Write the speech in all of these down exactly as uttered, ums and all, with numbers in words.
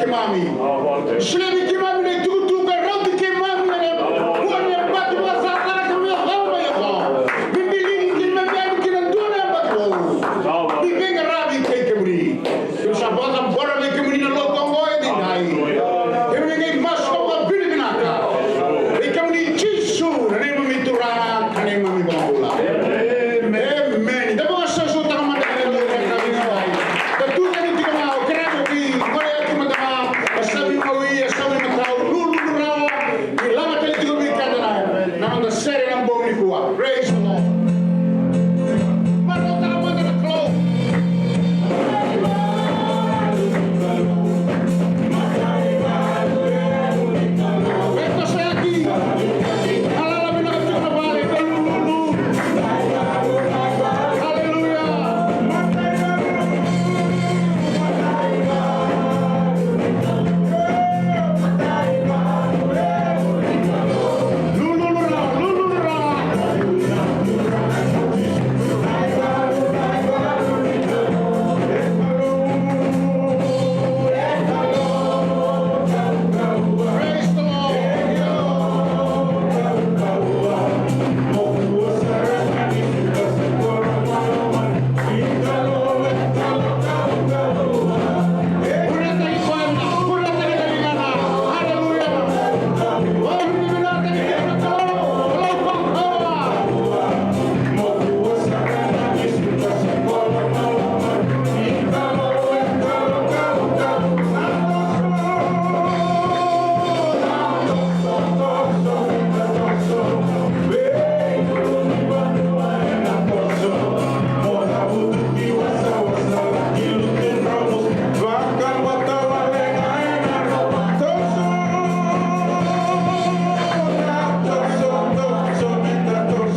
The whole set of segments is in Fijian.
keimami. Solia vei keimami na itukutuku e rauti keimami ena vua ni yabaki vakacakacaka keimami a cala mai oqo. Me biligi kina, me biani kina dua na yabaki vou ni veiqaravi kei kemuni. Keimami sa vakacabora vei kemuni na lotu oqo edaidai. Keimami qai masu ka vakavinavinaka vei kemuni Jisu, na neimami Turaga ka neimami iVakabula. Emeni. Da vakasausau taka mada na neimami iVakabula. Da tu tani tiko ga, au kerea mo ni gole yaki mada ga, yasavi mawi, yasavi matau, lululu rawa, ni lako tale tiko vei keda na, na noda sere na bogi nikua. Praise the Lord. Marautaka mada na Kalou.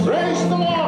Praise the Lord.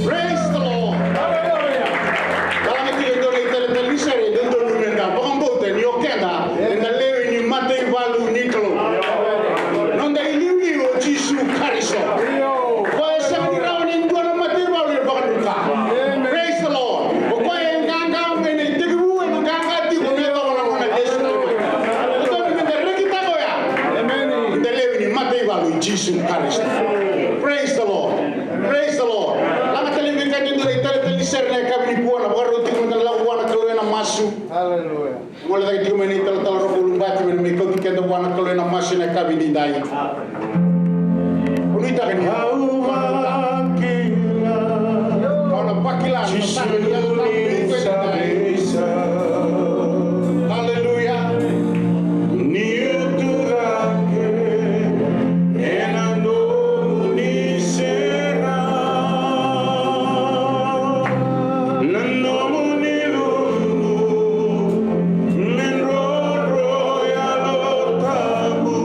Praise the Lord. Hallelujah. Kalaga tiko e dua na italetale ni sere, e dodonu meda vakabauta ni o keda eda lewe ni mataivalu ni Kalou. Noda iliuliu o Jisu Karisito. Koya e sega ni rawa ni dua na mataivalu e vakaduka. Praise the Lord. O koya e qaqa mai na itekivu, ena qaqa tiko me yacova na nona lesu tale mai. Dodonu meda rekitaka oya. Eda lewe ni mataivalu i Jisu Karisito. Praise the Lord. Praise the Lord. Laga tale vei keda e dua na italetale ni sere ena yakavi nikua, na vakarau tiko meda lako vua na Kalou ena masu. Hallelujah. Gole cake tiko mai na italatala Roka Ulubati me na mai kauti keda vua na Kalou ena masu ena yakavi edaidai. Au nuitaka ni au vakila, au na vakila na Jisu sala ni Yalo Tabu ni sa edaidai. Hallelujah. Niu tu cake ena nomuni sere, na nomuni lulu me drodro, Yalo Tabu.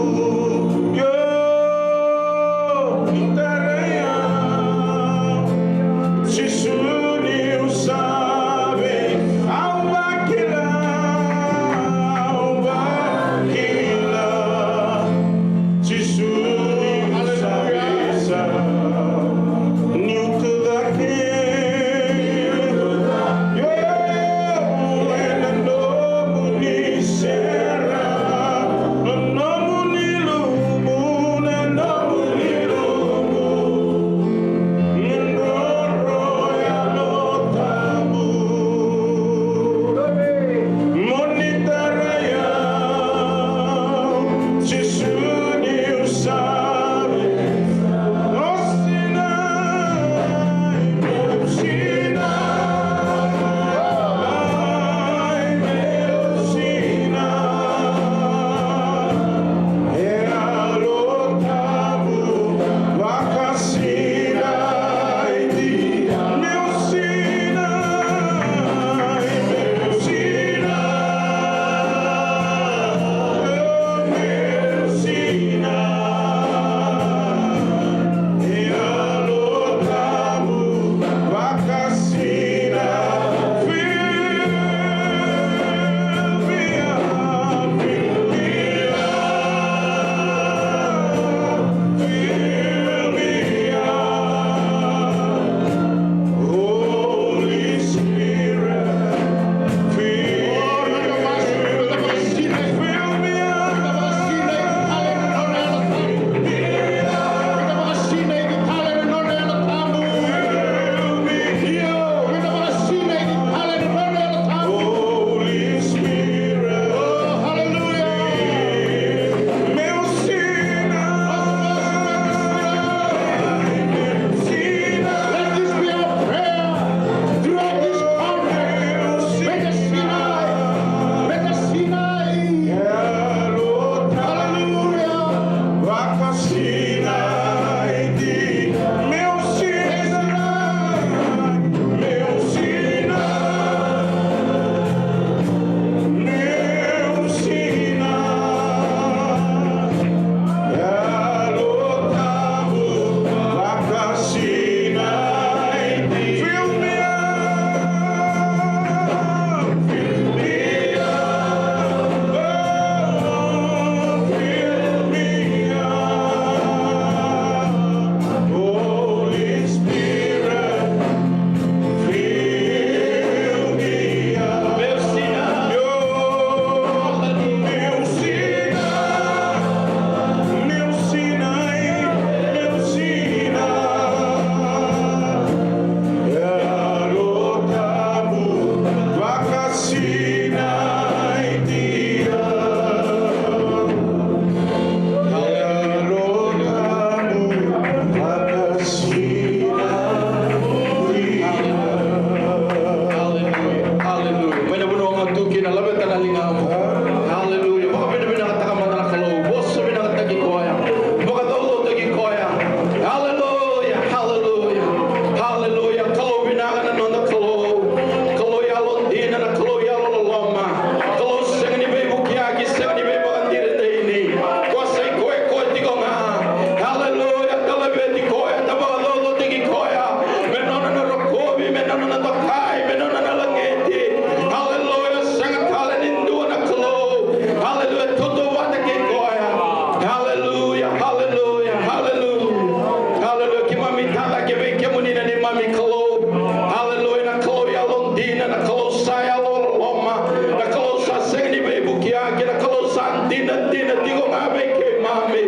Na Kalou sa yalololoma, na Kalou sa sega ni veivuke, na Kalou sa dinadina tiko ga vei keimami.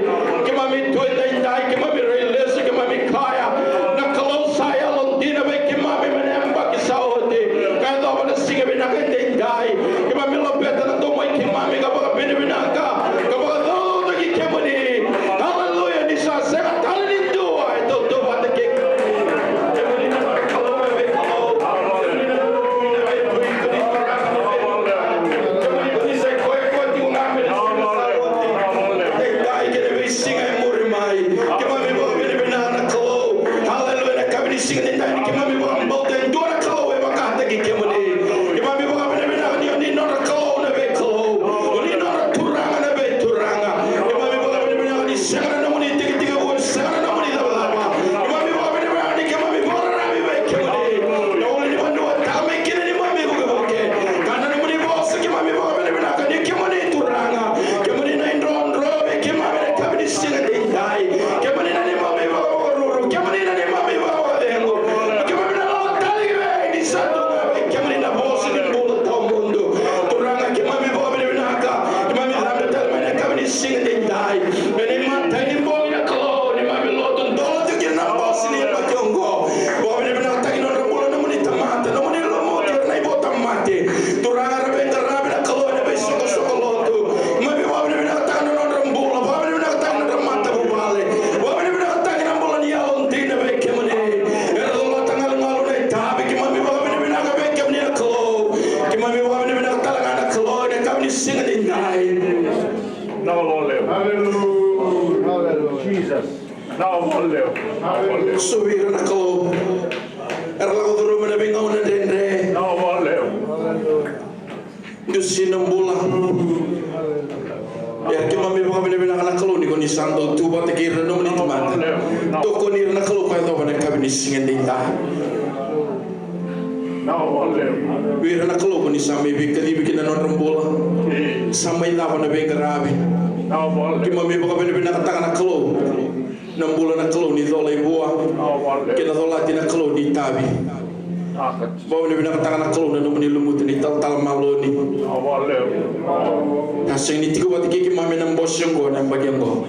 Keimami tu edaidai, keimami rai lesu, keimami kaya, na Kalou sa yalodina vei keimami mai na yabaki sa oti ka yacova na siga vinaka edaidai. Keimami laveta na domo i keimami ka vakavinavinaka, ka vakacaucautaki kemuni. Haleluya, ni sa sega tale ni dua e tautauvata kei kemuni na noda Kalou, e vei Kalou. Kemuni sa koya, koya tiko ga mai na siga sa oti, edaidai kei na veisiga e muri mai. Keimami vakavinavinaka na Kalou. Haleluya, na yakavi ni siga edaidai ni keimami vakabauta e dua na Kalou e vakataki kemuni. Keimami vakavinavinaka ni o ni nodra Kalou na veikalou, o ni nodra Turaga na veituraga. Keimami vakavinavinaka ni sega na nomuni tekitekivu, sega na nomuni cavacava. Keimami vakavinavinaka ni keimami vakararavi vei kemuni. Na ulunivanua e tala mai kina neimami vukevuke, ka na nomuni vosa. Keimami vakavinavinaka ni kemuni Turaga, kemuni na idrodro vei keimami na yakavi ni siga edaidai. Kemuni na neimami vakavakaruru, kemuni na neimami vakavakacegu. Keimami na lako tale i vei ni sa tu ga vei kemuni na vosa ni bula tawamudu. Turaga, keimami vakavinavinaka. Keimami cabe tale mai na yakavi ni siga edaidai ena imatai ni bogi na Kalou, neimami lotu dola tiko kina na bose ni yabaki oqo. Vakavinavinakataki na nodra bula nomuni tamata, nomuni lumuti ira na ivota mate. Turaga, era veiqaravi na Kalou ena veisoqosoqo lotu. Keimami vakavinavinakataka na nodra bula, vakavinavinakataka na nodra matavuvale, vakavinavinakataka na bula ni yalodina vei kemuni. Era colata galugalu na itavi, keimami vakavinavinaka vei kemuni na Kalou. Keimami vakavinavinaka tale ga na Kalou ena yakavi ni siga edaidai. Naka vakalevu. Hallelujah. Jesus. Naka vakalevu. Naka vakalevu. Sovi ira na Kalou era lako curuma na veigauna dredre. Naka vakalevu. Dusi na bula. Ia keimami vakavinavinaka na Kalou ni ko ni sa dau tu vata kei ira na nomuni tamata. Tokoni ira na Kalou ka yacova na yakavi ni siga edaidai. Vei ira na Kalou ko ni sa mai veikacivi ki na nodra bula, sa mai cava na veiqaravi. Keimami vakavinavinakataka na Kalou na bula na Kalou ni cola i vua, kei na colati na Kalou ni tavi. Vakavinavinakataka na Kalou na nomuni lumuti na italatala maloni. Sa sega ni tiko vata kei keimami na bose oqo, na yabaki oqo.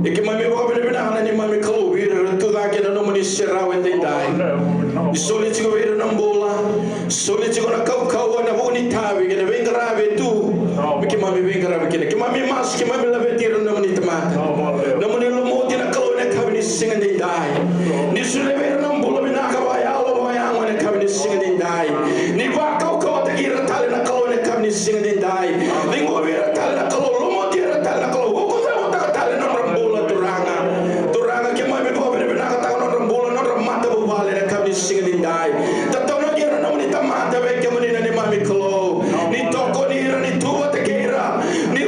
E keimami vakavinavinaka na neimami Kalou vei ira era tu cake ena nomuni serau edaidai. Ni soli tiko vei ira na bula, soli tiko na kaukauwa, na vu ni tavi kei na veiqaravi e tu me keimami veiqaravi kina. Keimami masu, keimami laveti ira na nomuni tamata, nomuni lumuti na Kalou ena yakavi ni siga edaidai. Ni solia vei ira na bula vinaka vakayalo, vakayago ena yakavi ni siga edaidai. Ni vakaukauwataki ira tale na Kalou ena yakavi ni siga edaidai. Ciqomi ira tale na Kalou, lumuti ira tale na Kalou, vuku cevutaka tale na nodra bula, Turaga. Turaga, keimami vakavinavinakataka na nodra bula, na nodra matavuvale ena yakavi ni siga edaidai. Tataunaki ira na nomuni tamata vei kemuni na neimami Kalou. Ni tokoni ira, ni tu vata kei ira, ni,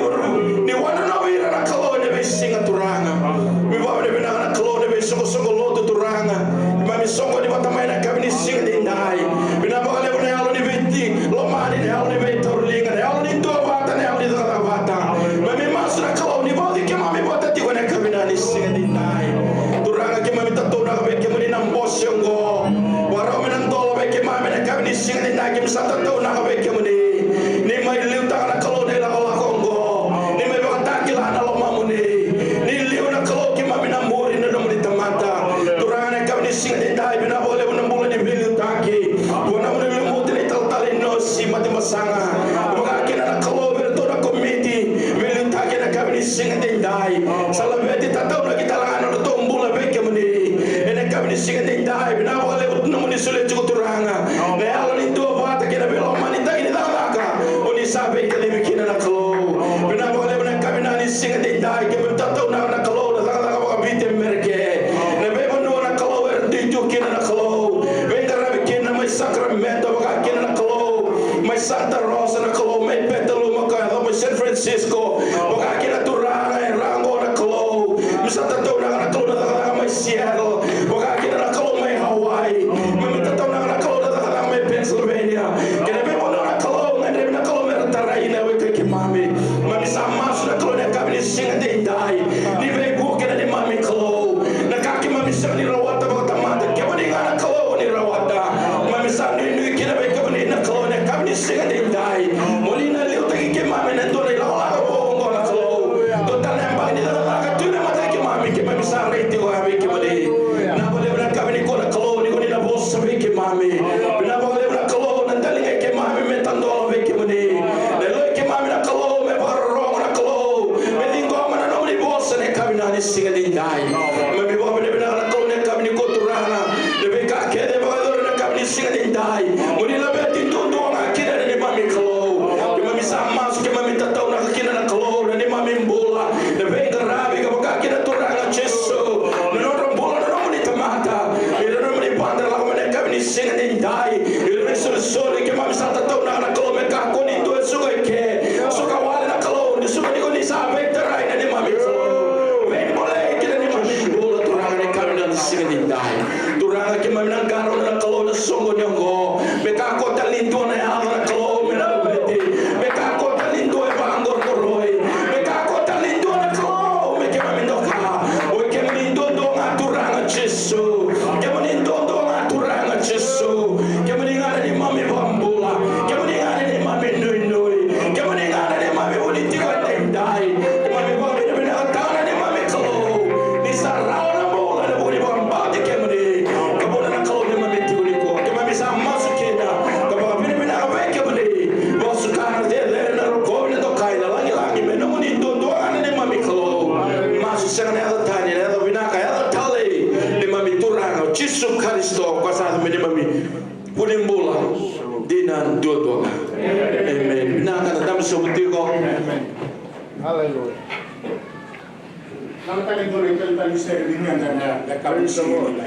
ni wanonovi ira na Kalou ena veisiga, Turaga. Keimami vakavinavinaka na Kalou ena veisoqosoqo lotu, Turaga. Keimami soqoni vata mai ena yakavi ni siga edaidai. Vinaka vakalevu na yalo ni veilomani, na yalo ni veitauriliga, na yalo ni duavata, na yalo ni cakacaka vata. Keimami masu na Kalou ni vauci keimami vata tiko ena yakavi ni siga edaidai. Turaga, keimami tataunaka vei kemuni na bose oqo. Vakarau me na dola vei keimami ena yakavi ni siga edaidai, keimami sa tataunaka vei kemuni. Ni mai liutaka na Kalou na ilakolako oqo. Ni mai vakatakila na lomamuni. Ni liu na Kalou, keimami na muri na nomuni tamata. Turaga, ena yakavi ni siga edaidai, vinaka vakalevu na bula ni veiliutaki. Vua na nomuni lumuti na italatala i Nosi Matibasaga. Vakakina na Kalou vei iratou na komiti veiliutaki ena yakavi ni siga edaidai. Sa laveti, tataunaki tale ga na nodratou bula vei kemuni. Ena yakavi ni siga edaidai, vinaka vakalevu na nomuni solia tiko, Turaga, na yalo ni duavata kei na veilomanitaki ni cakacaka o ni sa veikacivi kina na Kalou. Vinaka vakalevu na yakavi ni siga edaidai, keimami tataunaka na Kalou na cakacaka vakaViti e Merika. Na veivanua na Kalou era dui tu kina na Kalou, veiqaravi kina mai Sacramento, vakakina na Kalou mai Santa Rosa na Kalou, mai Petaluma ka yaco mai San Francisco, vakakina Turaga e ra oqo na Kalou. Keimami sa tataunaka na Kalou na cakacaka mai Seattle, vakakina na Kalou mai Hawaii. Keimami tataunaka na Kalou na cakacaka mai Pennsylvania. Kei na veivanua na Kalou, gadrevi na Kalou me ra tarai na weka keimami. Keimami sa masu na Kalou na yakavi ni siga edaidai. Ni veivuke na neimami Kalou. Na ka keimami sega ni rawata vakatamata, kemuni ga na Kalou ni rawata. Keimami sa nuinui kina vei kemuni siga edaidai. Mo ni na liutaki keimami ena dua na ilakolako vou oqo na Kalou. Dua tale na yabaki ni cakacaka tu ena mata i keimami, keimami sa rai tiko ga vei kemuni. Vinaka vakalevu na yakavi nikua na Kalou, ni ko ni na vosa vei keimami. Vinaka vakalevu na Kalou na daligai keimami me tadola vei kemuni. Na yaloi keimami na Kalou me vakarorogo na Kalou, me ciqoma na nomuni vosa ena yakavi ni siga edaidai. Keimami vakavinavinaka na Kalou ena yakavi nikua Turaga. Na veika kece e vakayacori ena yakavi ni siga edaidai, mo ni laveti duadua ga kina na neimami Kalou. Keimami sa masu, keimami tataunaka kina na Kalou na neimami bula, na veiqaravi ka vaka kina Turaga Jisu, na nodra bula na nomuni tamata, ira na nomuni vada lako mai ena yakavi ni siga edaidai, ira na isolisoli, keimami sa tataunaka na Kalou me kakua ni dua e suka eke, suka wale na Kalou, ni suka ni ko ni sa veitarai na neimami Kalou. Veibolei kina neimami bula Turaga ena yakavi ni siga edaidai. Turaga, keimami na qarauna na Kalou na soqoni oqo. Me kakua tale ni dua na yaca na Kalou me na laveti. Me kakua tale ni dua e vaqoroqoroi. Me kakua tale ni dua na Kalou me keimami doka. Oi kemuni duadua ga Turaga Jisu. Kemuni duadua ga Turaga Jisu. Kemuni ga na neimami vakabula. Kemuni ga na neimami nuinui. Kemuni ga na neimami vuni tiko edaidai. Keimami vakavinavinakataka na neimami Kalou. Ni sa rawa na bula ena vuku ni vakabauti kemuni. Ka vuna na Kalou neimami tiko nikua. Keimami sa masu kina ka vakavinavinaka vei kemuni. Vakasuka na cecere, na rokovi, na dokai, na lagilagi me nomuni duadua ga na neimami Kalou. Masu sega na yaca tani, na yaca vinaka, yaca talei. Neimami Turaga o Jisu Karisito, ko sa me neimami vunibula dina duadua ga. Amen. Vinaka, na dabe sobu tiko. Aleluya. Praise the Lord.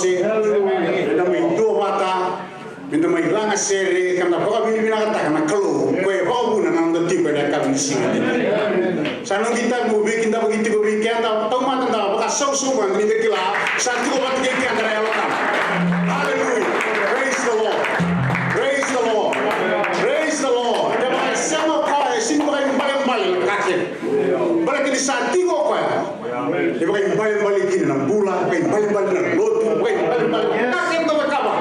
Meda mai duavata, meda mai laga sere, ka da vakavinavinakataka na Kalou, ko e vakavuna na noda tiko ena yakavi ni siga. Sa noqu itavi mo veikidavaki tiko vei keda, taumada da vakasausau mada ni da kila sa tiko vata kei keda na Yalo Tabu. Hallelujah. Praise the Lord. Praise the Lord. Praise the Lord. Kevaka e sega o koya, e sega ni vakaibalebale na ka kece. Baleta ni sa tiko o koya. E vakaibalebale kina na bula, vakaibalebale na lotu, vakaibalebale na ka kece da cakava.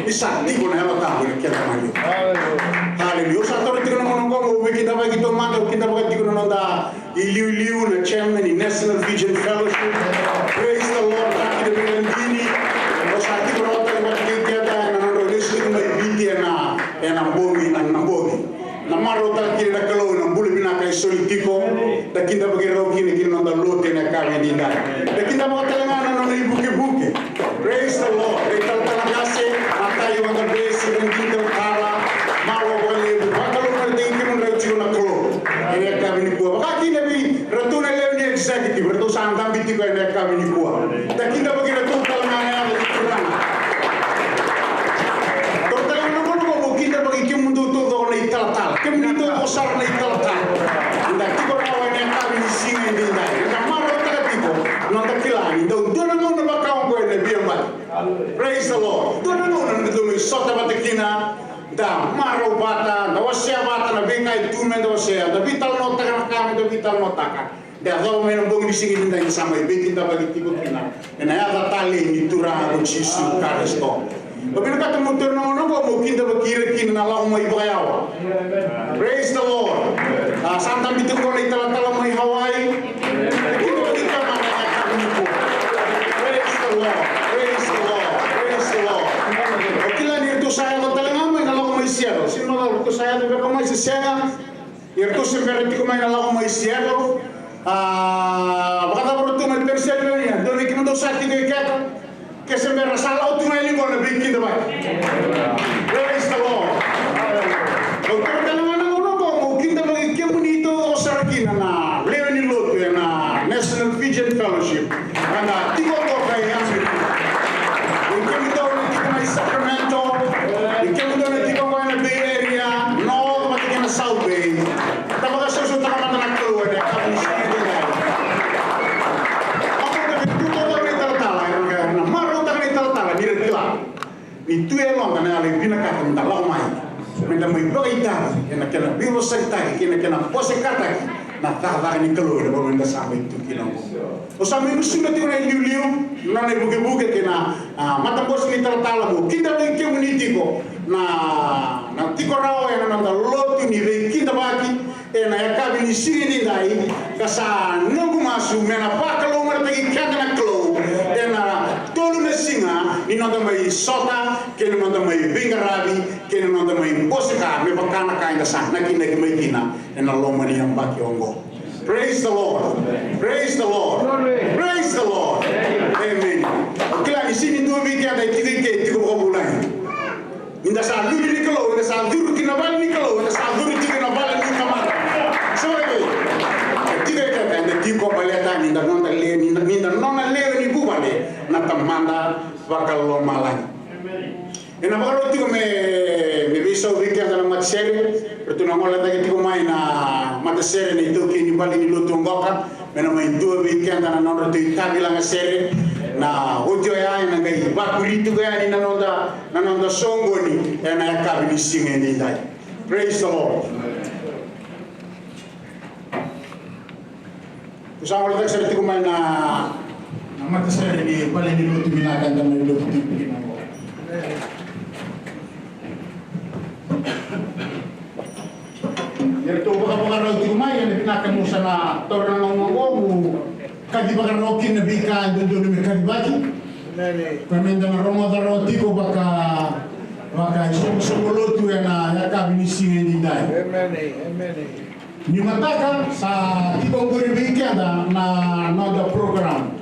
Ni sa tiko na Yalo Tabu ena keda mai. Hallelujah. Au sa taura tiko na gauna oqo meu veikidavaki taumada, au kidavaka tiko na noda iliuliu, na chairman ni National Vision Fellowship. Praise the Lord, na kidavaki na dini. Au sa tiko rawa tale vata kei keda ena nodra lesu tiko mai Viti ena, ena bogi, na, na bogi. Na marautaka kina na Kalou na bula vinaka e soli tiko, da kidavaki rau kina ki na noda lotu ena yakavi edaidai. Da kidavaka tale ga na nona ivukevuke. Praise the Lord. Na italatala qase, matai, wada, besi, rangi, talatala, malualevu, vakalougatataki kemudrau tiko na Kalou. Ena yakavi nikua. Vaka kina vei ratou na lewe ni executive, ratou sa dabe tiko ena yakavi nikua. Da kidavaki ratou tale ga ena yaca ni Turaga. Taura tale ga na gauna oqo mo kidavaki kemudou taucoko na italatala. Kemuni taucoko sara na italatala. Eda tiko rawa ena yakavi ni siga edaidai. Eda marautaka tiko, noda kila ni dau dua na gauna vaka oqo ena veiyabaki. Praise the Lord. Dua na gauna eda dau mai sota vata kina, da marau vata, da wasea vata na veika e tu meda wasea, da veitalanoataka na ka meda veitalanoataka. Da yacova mai na bogi ni siga edaidai ni sa mai veikidavaki tiko kina ena yaca talei ni Turaga ko Jisu Karisito. Au vinakata meu taura na gauna oqo meu kidavaki ira kina na lako mai vakayawa. Praise the Lord. A, sa dabe tiko na italatala mai Hawaii. Kidavaki kemuni ena yakavi nikua. Praise the Lord. Praise the Lord. Praise the Lord. Au kila ni ratou sa yaco tale ga mai na lako mai Seattle. Sega ni ratou sa yaco beka mai se sega. Ia ratou se bera tiko mai na lako mai Seattle. A, vakacava ratou mai Pennsylvania? Dua vei kemudou sa tiko e kea? Ke se bera sa lako tu mai yani qo na veikidavaki. Praise the Lord. Au taura tale ga na gauna oqo meu kidavaki kemuni taucoko sara kina na lewe ni lotu ena National Fijian Fellowship. Eda tiko qo ka e Amerika. Vei kemudou na tiko mai Sacramento, vei kemudou na tiko qo ena Bay Area, North vata kei na South Bay. Da vakasausautaka mada na Kalou ena yakavi ni siga edaidai. Au vakavinavinakataka na italatala, ena marautaka na italatala ni ra kila ni tu e yaloda na yalo e vinakata meda lako mai, meda mai vakaitavi ena kena veivosakitaki kei na kena vosa kataki na cakacaka ni Kalou ena vanua eda sa mai tu kina oqo. Au sa mai gusuda tiko na iliuliu, na nona ivukevuke kei na, a, matabose ni talatala, meu kidavaki kemuni tiko na, na tiko rawa ena noda lotu ni veikidavaki ena yakavi ni siga edaidai, ka sa noqu masu me na vakalougatataki keda na Kalou ena tolu na siga ni noda mai sota kei na noda mai veiqaravi kei na noda mai bose ka me vaka na ka eda sa nakinaki mai kina ena loma ni yabaki oqo. Praise the Lord. Praise the Lord. Praise the Lord. Amen. Au kila ni sega ni dua vei keda e tiko i ke e tiko vakavulagi. Ni da sa luve ni Kalou, eda sa curu ki na vale ni Kalou, eda sa curu tiko na vale ni tamata. Sa oi, e tiko e keda, eda tiko baleta ni da nona le, ni da, ni da nona lewe ni vuvale na Tamada vakalomalagi. Ena vakarau tiko me, me veisau vei keda na matasere, ratou na gole cake tiko mai na matasere na itaukei ni vale ni lotu oqoka, me na mai dua vei keda na nodratou itavi lagasere. Na oti oya ena qai vakuri tiko yani na noda, na noda soqoni ena yakavi ni siga edaidai. Praise the Lord. Tou sa gole cake sara tiko mai na, na matasere ni vale ni lotu vinaka eda mai lotu tiko kina oqo. Ia ratou vakavakarau tiko mai, ena vinaka meu sa na taura na gauna oqo meu kaci vakarau kina na veika e dodonu me kacivaki. Koya meda na rogoca rawa tiko vaka, vakaisoqosoqo lotu ena yakavi ni siga edaidai. Ni mataka sa tiko oqori vei keda na noda program.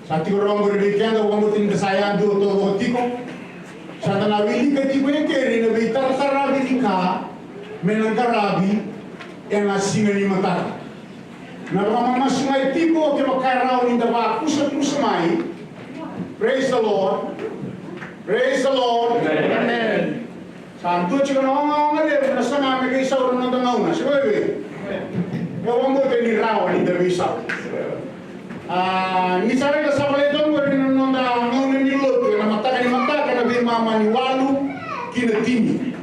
Sa tiko rawa oqori vei keda, au vakabauta ni da sa yadua taucoko tiko. Sa da na wilika tiko e keri na veitarataravi ni ka me na qaravi ena siga ni mataka. Na vakamamasu mai tiko, kevaka e rawa ni da vakusakusa mai, Praise the Lord. Praise the Lord. Amen. Sa dua tiko na ogaoga levu na saga me veisau na noda gauna. Se vei? E vakabauta ni rawa ni da veisau. A, ni sa raica sa volai toka qori na noda gauna ni lotu ena mataka ni mataka, na veimama ni walu ki na tini.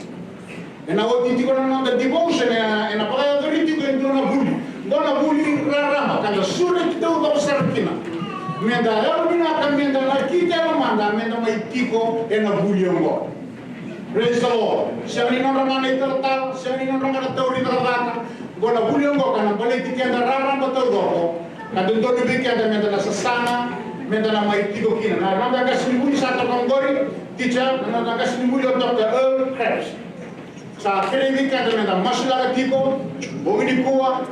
Ena oti tiko na noda devotion, ena, ena vakayacori tiko e dua na vuli. Dua na vuli raraba ka da sureti taucoko sara kina. Meda yalovinaka, meda nakita e lomada, meda mai tiko ena vuli oqo. Praise the Lord. Sega ni nodra ga na italatala, sega ni nodra ga na tauri cakacaka. Oqo na vuli oqo ka na baleti keda raraba taucoko. Ka dodonu vei keda meda na sasaga, meda na mai tiko kina. Na noda qasenivuli sa toka oqori, teacher, na noda qasenivuli o Doctor Earl Krabs. Sa kerei vei keda meda masulaka tiko bogi nikua,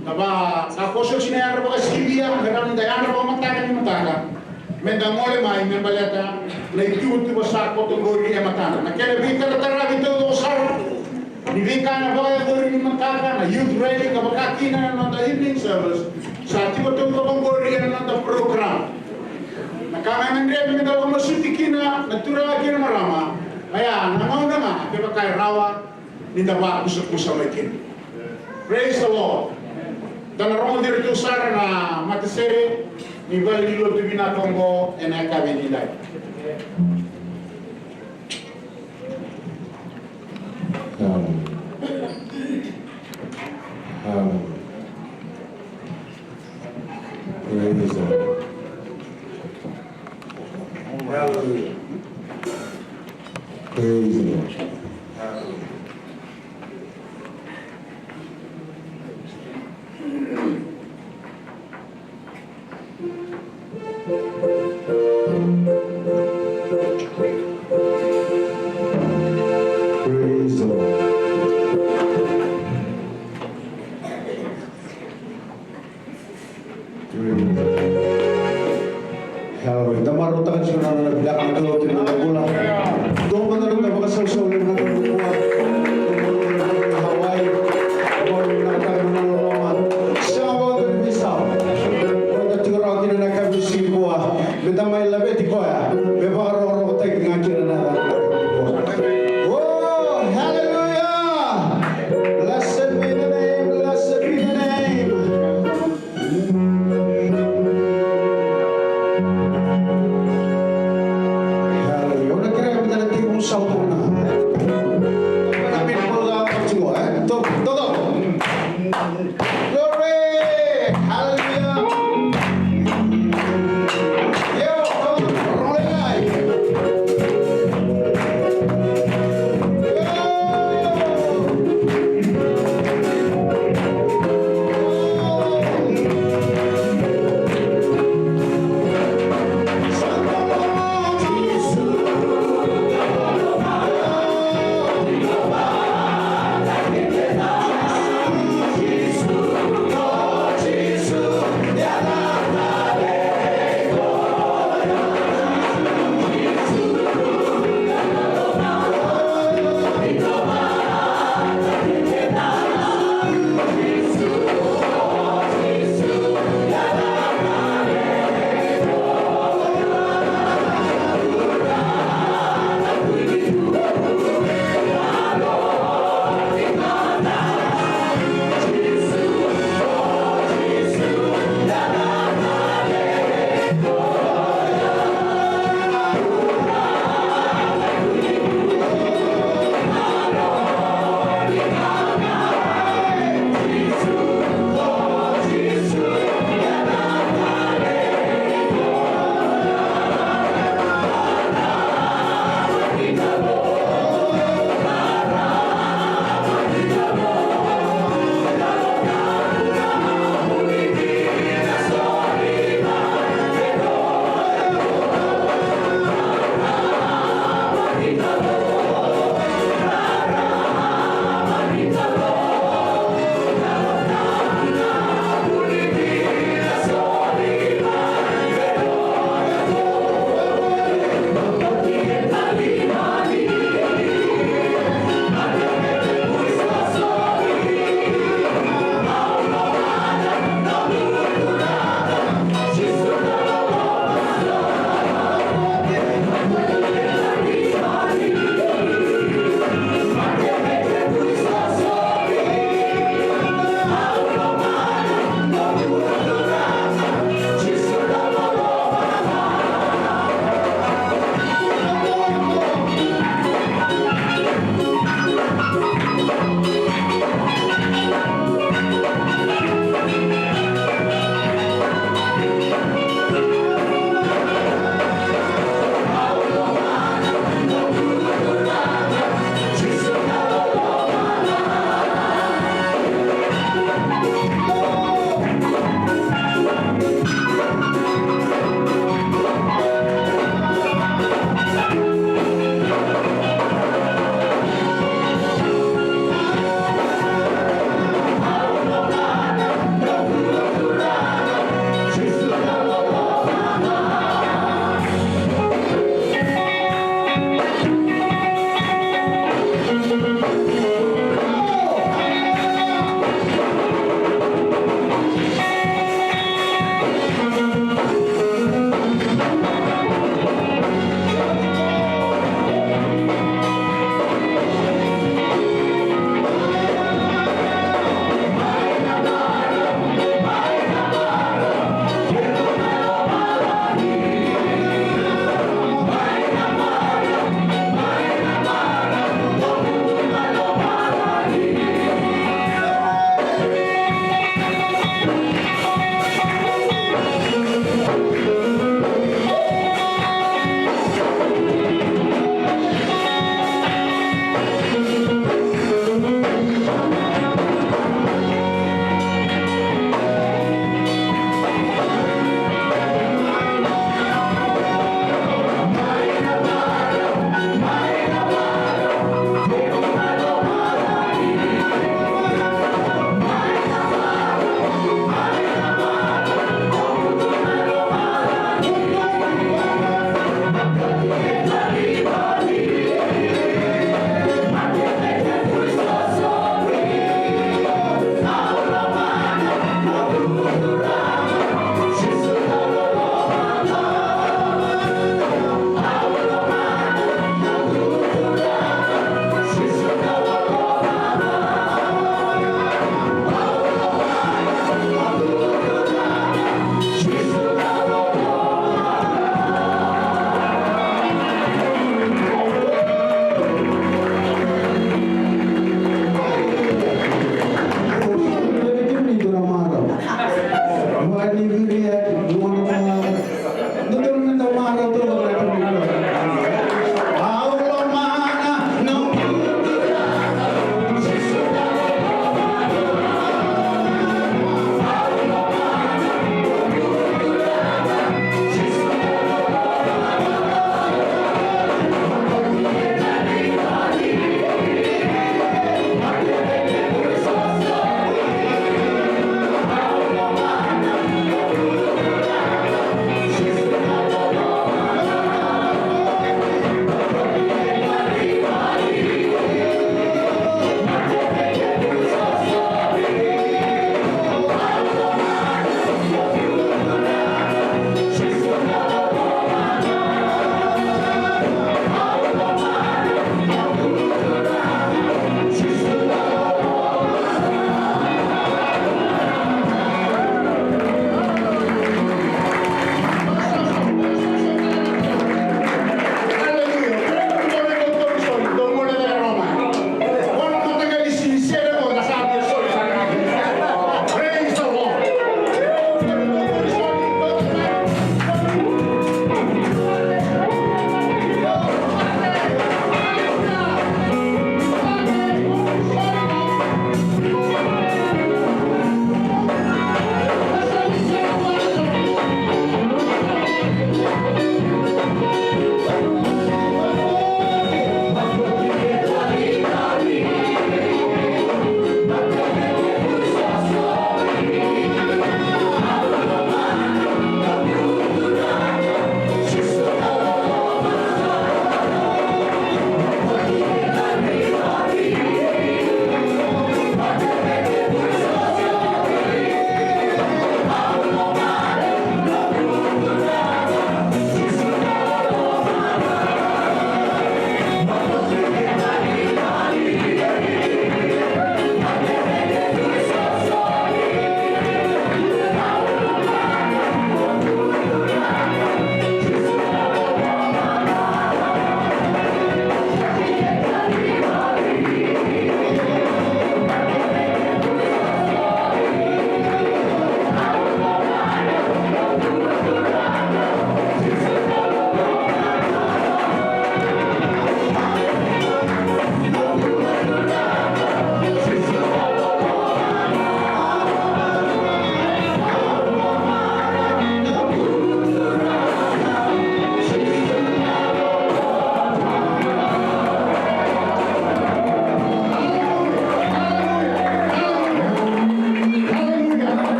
na va, na koso tiko na yadra vakasivia, me rawa ni da yadra vakamataka ni mataka. Meda gole mai me baleta na ituvatuva sa koto qori e matada. Na kena veitarataravi taucoko sara ni veika na vakayacori ni mataka, na youth rally, ka vaka kina na noda evening service, sa tiko taucoko qori ena noda program. Na ka ga ena dredre meda vakamasuti kina na turaga kei na marama, oya na gauna ga kevaka e rawa ni da vakusakusa mai kina. Praise the Lord. Da na rogoci iratou sara na matasere ni valenilotu vinaka oqo ena yakavi edaidai. Hallelujah. Hallelujah. Praise the Lord. Hallelujah. Praise the Lord. Hallelujah. Praise the Lord. Hallelujah. Da marautaka tiko na nona vinaka na Kalou kei na nona bula. Dua mada na noda vakasausau levu na Kalou nikua. Dua mada na Hawaii. Dua mada na Kalou na loloma. Sega vakadua ni veisau. Eda tiko rawa kina na yakavi ni siga nikua. Meda mai laveti koya. Me vakarokorokotaki ga kina na yakavi nikua. Oh, hallelujah. Blessed be the name, blessed be the name. Hallelujah. Au na kerea me da na tekivu sautu na. Na mini kola ka tiko, e? To, to, to. Glory. Hallelujah. Yo, to, to, to.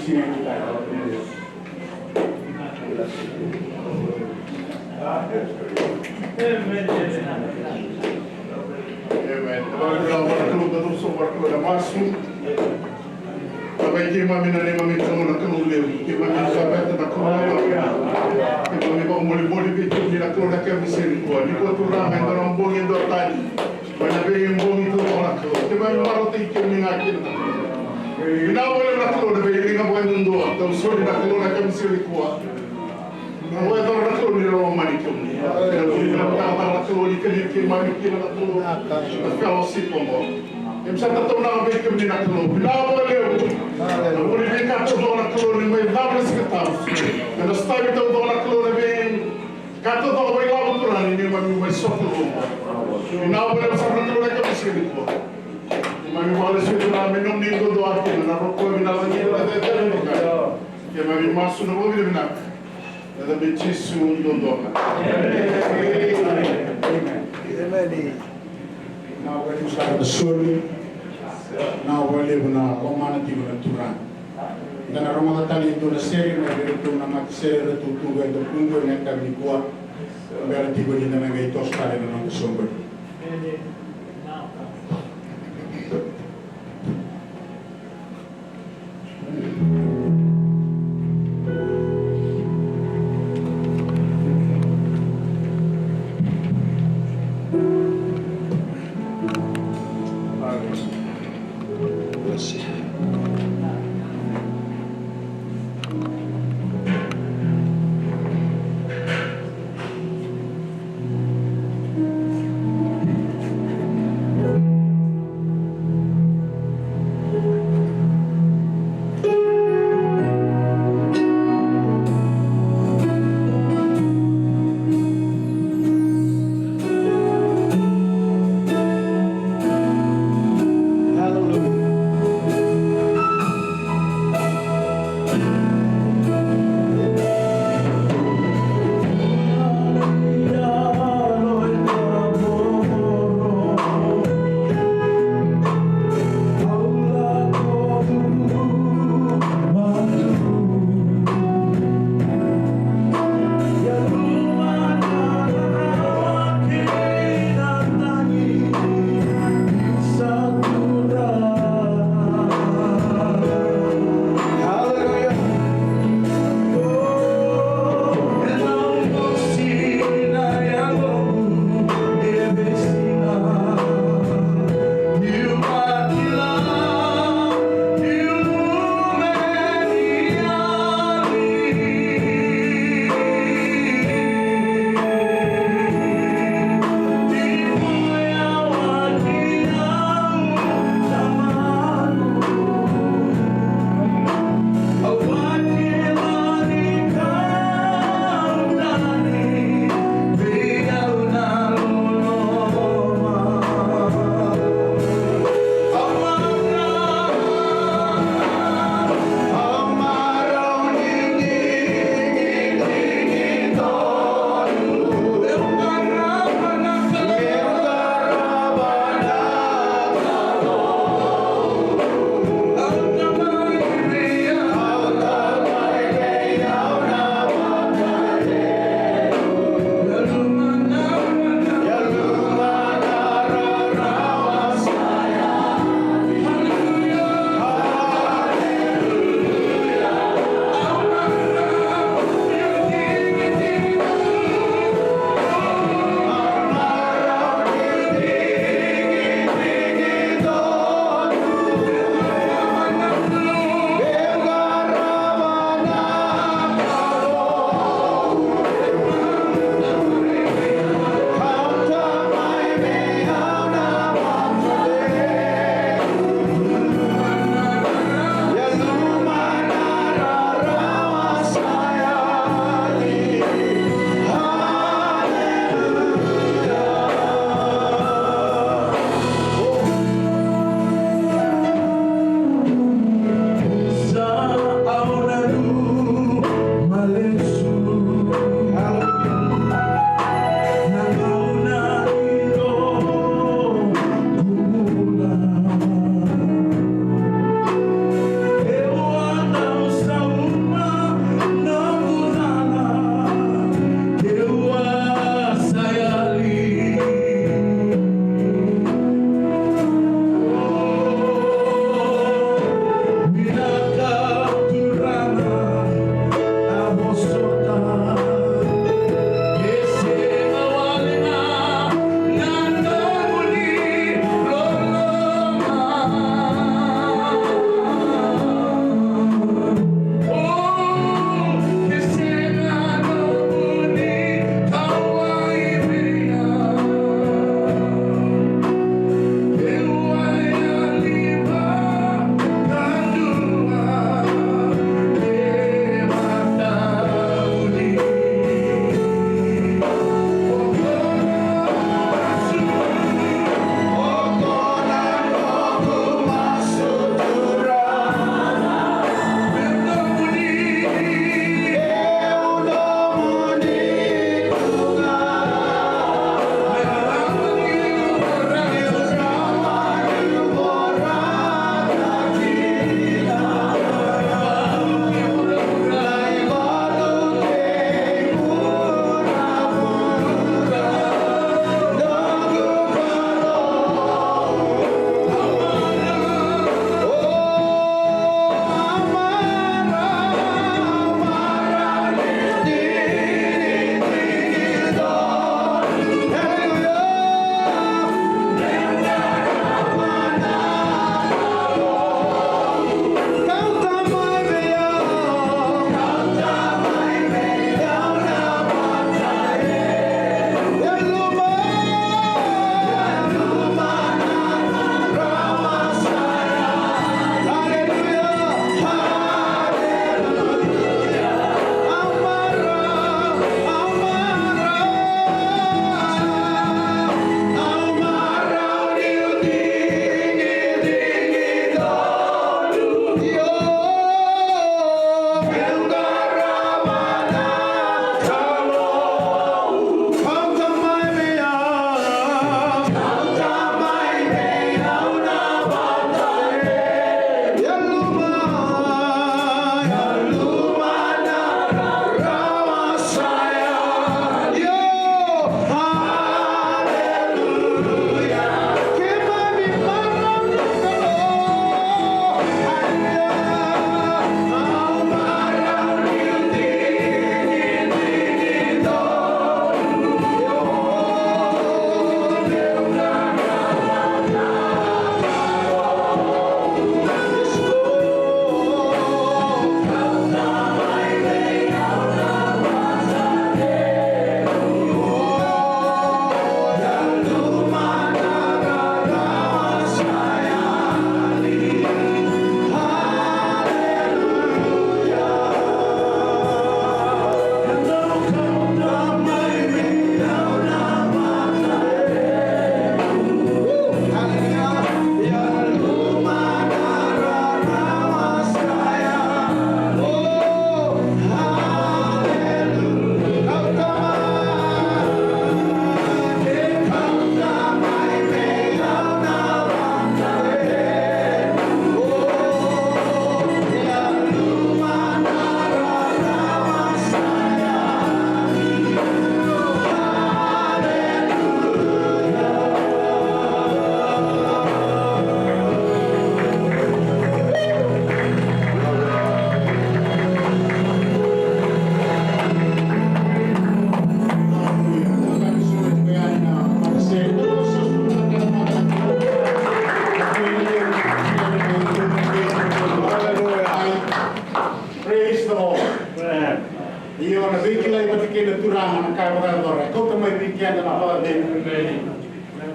Amen. Keimami na neimami Kalou, na Kalou levu. Keimami na Kalou levu. Keimami vakavolivoliti vei kemuni na Kalou na kemuni sere nikua. Nikua Turaga e dua na bogi e dua tani. Mai na veibogi taucoko na Kalou. Keimami marautaki kemuni ga kina na Kalou. Vinaka vakalevu na Kalou na veiliga vakayadudua. Tau soli na Kalou na kemuni sere nikua. Na vakayacora na Kalou ni lomani kemuni. Na vuli na vakayacora na Kalou ni kani keimami kina na Kalou. Na fellowship oqo. Keimami sa tataunaka vei kemuni na Kalou. Vinaka vakalevu. Na vuli veika taucoko na Kalou ni mai cava na Siga Tabu. Na sotavi taucoko na Kalou na vei Ka taucoko mai lavo Turaga ni neimami mai sota lobo. Vinaka vakalevu sara na Kalou na kemuni sere nikua. Neimami vakalesuya Turaga me nomuni duadua kina na rokovi na lagi na cecere ni ka. Keimami masu na vakavinavinaka. Ena yaca i Jisu duadua ga. Emeni. Emeni. Vinaka vakalevu sara na soli. Vinaka vakalevu na lomana tiko na Turaga. Da na rogoca tale e dua na sere mai vei iratou na matasere eratou tu qo e dakuqu ena yakavi nikua. Bera tiko ni da na qai toso tale na noda soqoni.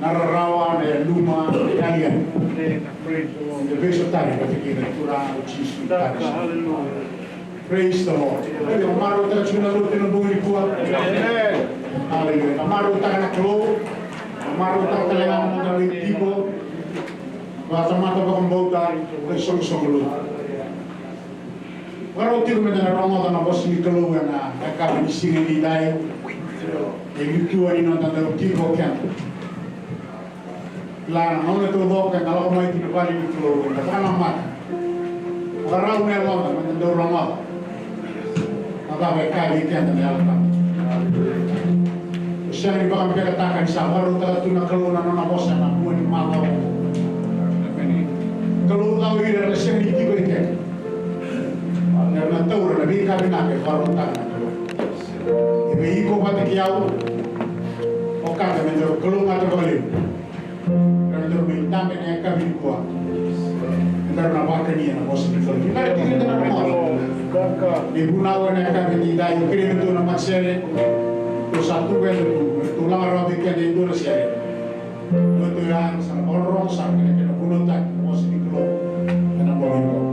Na rarawa, na yaluma, na yali. E vei sotari ka viki na Turaga o Jisu. Praise the Lord. Aleluya. Marautaka tiko na lotu ena bogi nikua. Amen. Aleluya. Marautaka na Kalou. Marautaka tale ga na noda mai tiko. Vakatamata vakabauta, vaisoqosoqo lotu. Vakarau tiko meda na rogoca na vosa ni Kalou ena yakavi ni siga nidai. E lutu ni noda dau tiko keda. Kila na gauna taucoko eda lako mai ki na vale ni Kalou, eda vakanamata. Vakarau na yaloda meda dau rogoca na cava e kaya vei keda na Yalo Tabu. Au sega ni vakabekataka ni sa vakarautaka tu na Kalou na nona vosa ena mua ni macawa. Kalou cau ira era sega ni tiko e keda. Era na taura na veika vinaka e vakarautaka na Kalou. E vei iko vata kei au, okata me daru kalougata vakalevu. Daru mai dabe ena yakavi nikua. Daru na vakania na vosa ni Kalou. Ni bera tiko ni da na rogoca. Ni vunau ena yakavi nidai, kerea me dua na matasere. Tou sa tu vei tou, tou laga rawa vei keda e dua na sere. Tou ya sa na vakarorogo sara ena kena vunautaki na vosa ni Kalou ena bogi nikua.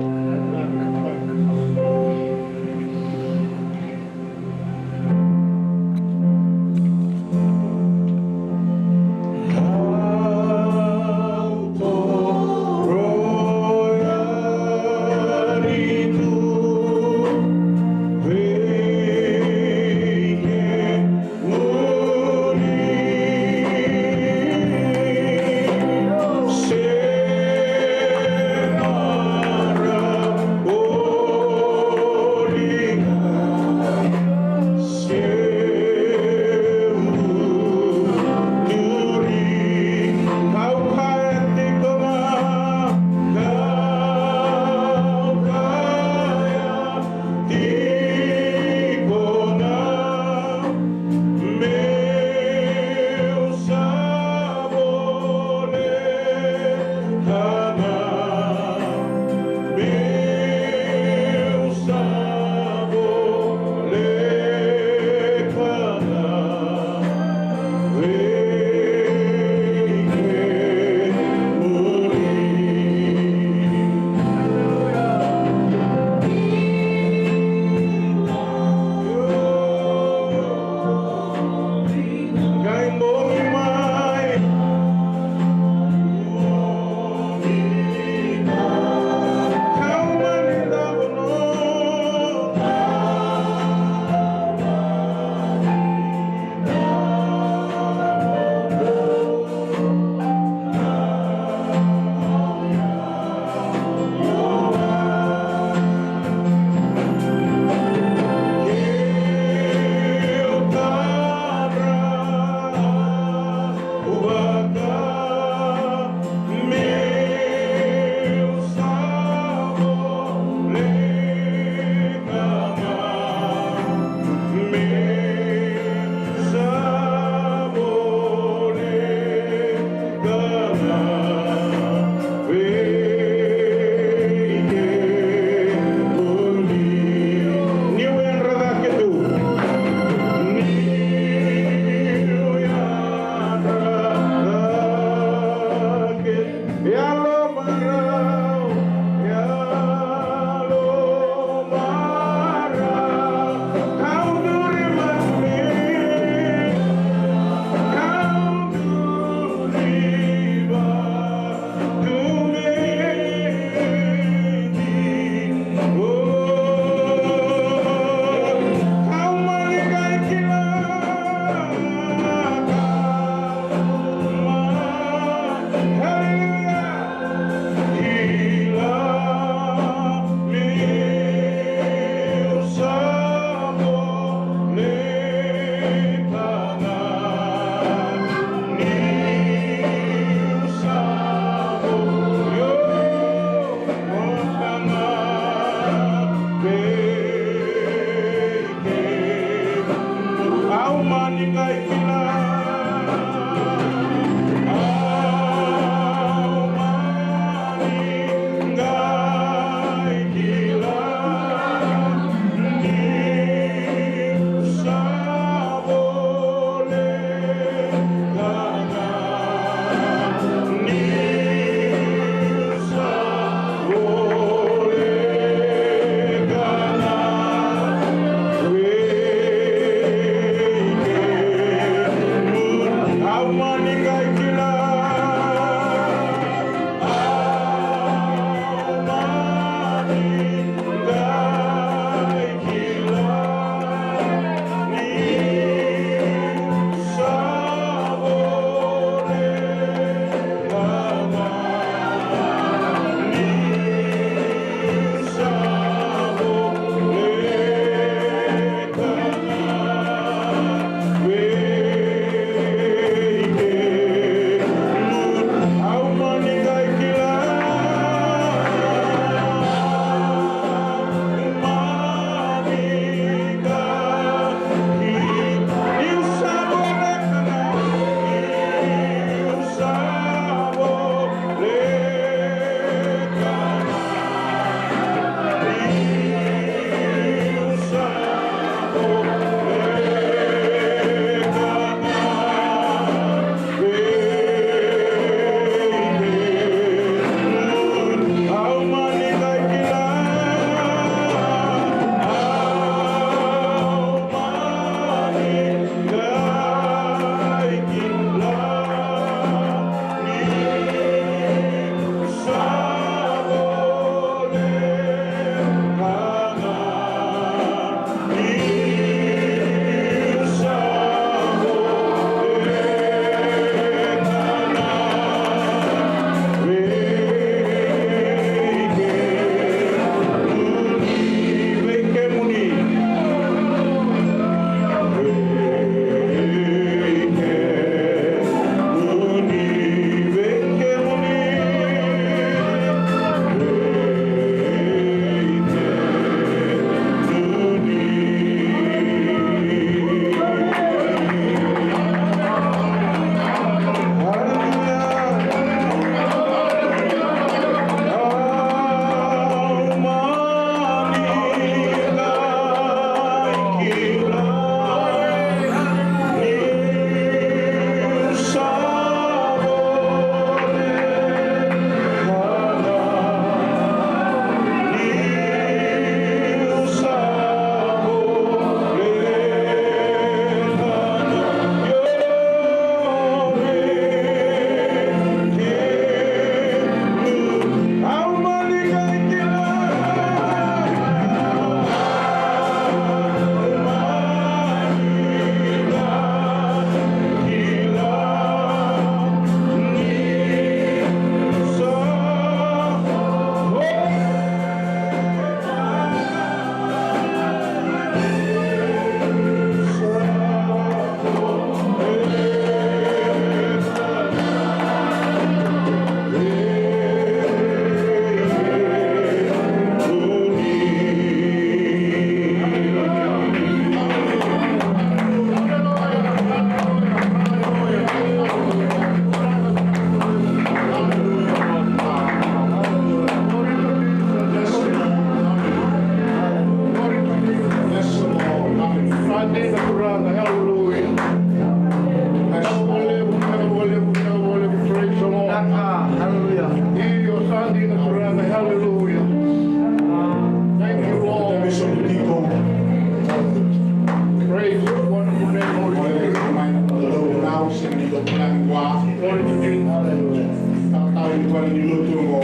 Talatala ni lotu oqo.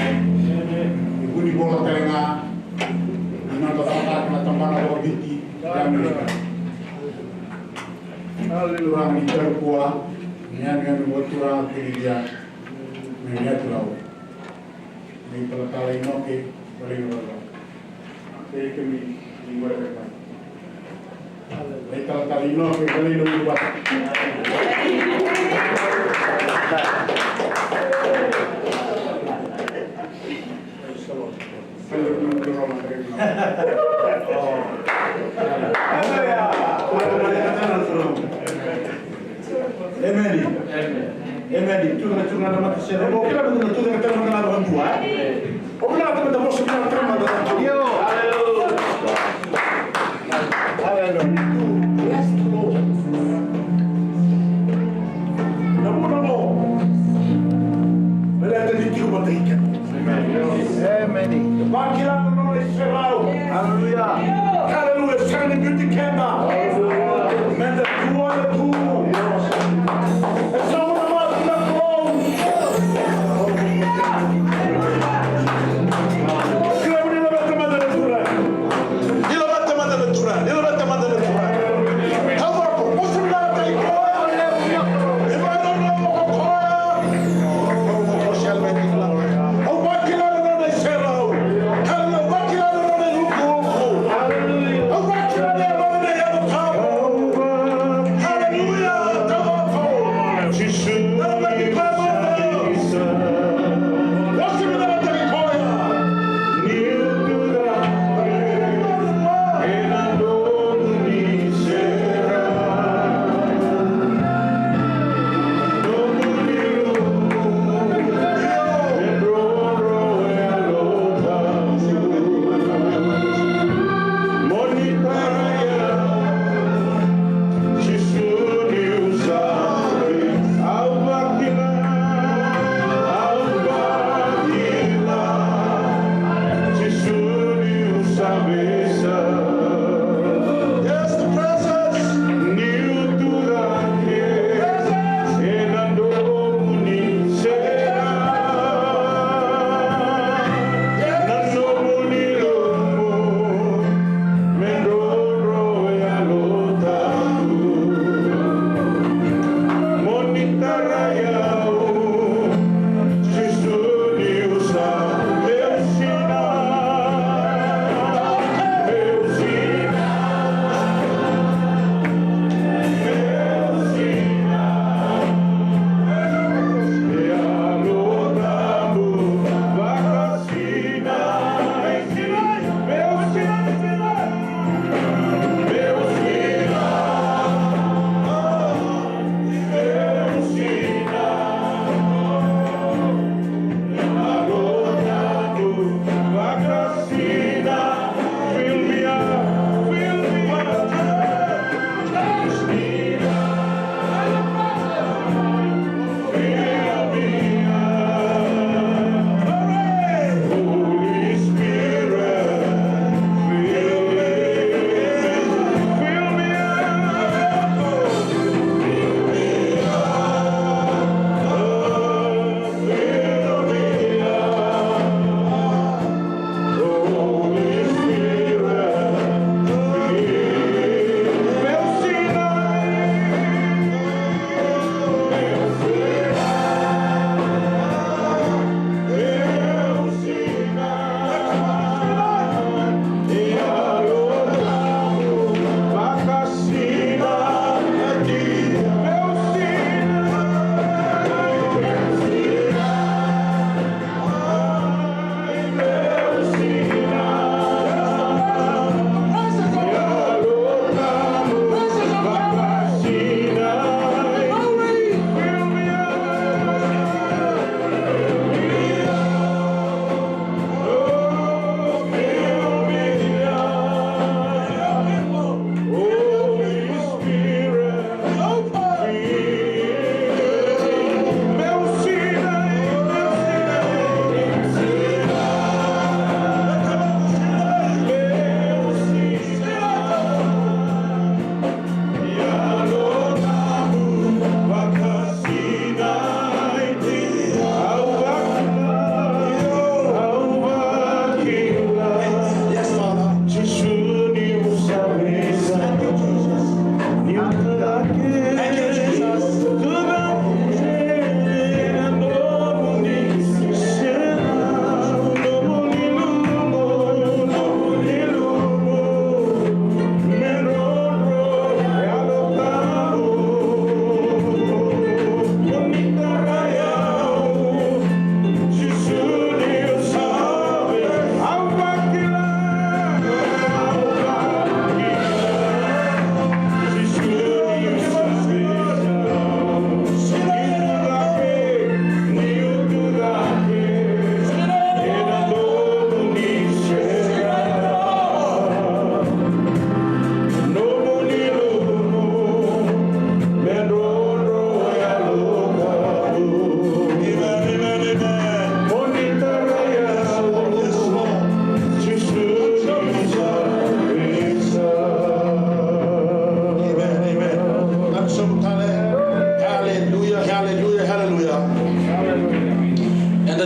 Ni vunivola tale ga ni noda cakacaka na tabana vakaviti. Turaga ni Tavua, ni yanuyanu vakaturaga, Turaga ni Yatu Lau. Ni talatala Inoke, Valai na Valai. Kei kemi ni wale ka. Ni talatala Inoke, Valai na Valai. Praise the Lord. Amen. Amen. Tucake, tucake na matasere. Mo kila mada na tucake tale mada na vakadua, e? O vinakata mada, vosa vinaka tale mada. Io. Hallelujah. Hallelujah. Yes, Lord. Na vuna qo. Baleta ni tiko vata kei keda. Amen. Vakila na nona iserau. Hallelujah. Hallelujah. Sega ni biuti keda. Meda dua na tu. E sa una vata na Kalou. Kila vuna na vata mada na Turaga.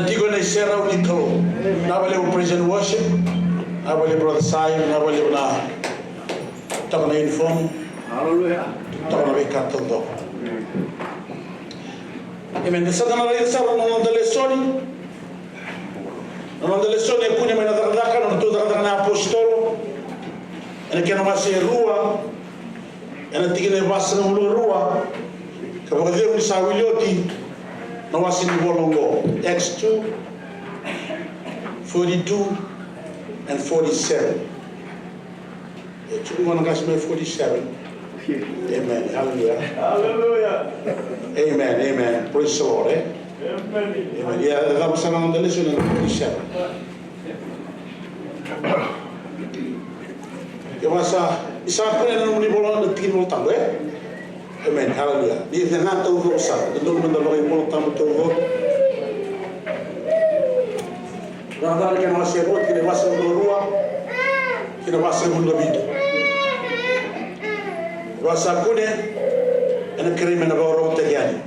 Tiko ena iserau ni Kalou. Vinaka vakalevu praise and worship. Vinaka vakalevu brother Sai, vinaka vakalevu na toka na uniform. Hallelujah. Toka na veika taucoko. Amen. Da sa na raica sara na noda lesoni. Na noda lesoni e kune mai na Cakacaka, na nodratou cakacaka na apositolo. Ena kena wase e rua, ena tikina e vasagavulu ka rua, ka vakacegu ni sa wili oti na wase ni vola oqo. Acts two, forty-two and forty-seven. E tiko qo na qase mai forty-seven. Amen. Hallelujah. Hallelujah. Amen. Amen. Praise the Lord, eh? Amen. Amen. Ia, e cava sara na noda lesoni ena forty-seven. Ia, vasa, ni sa kune na nomuni vola, na tiki ni Vola Tabu, eh? Amen. Hallelujah. Ni cega taucoko sara. Dodonu meda vakaivolatabu taucoko. Cakacaka na kena wase e rua, kei na wase e rua, kei na wase e rua ka vitu. Vasa kune, ena kerei me na vakarau teke yani.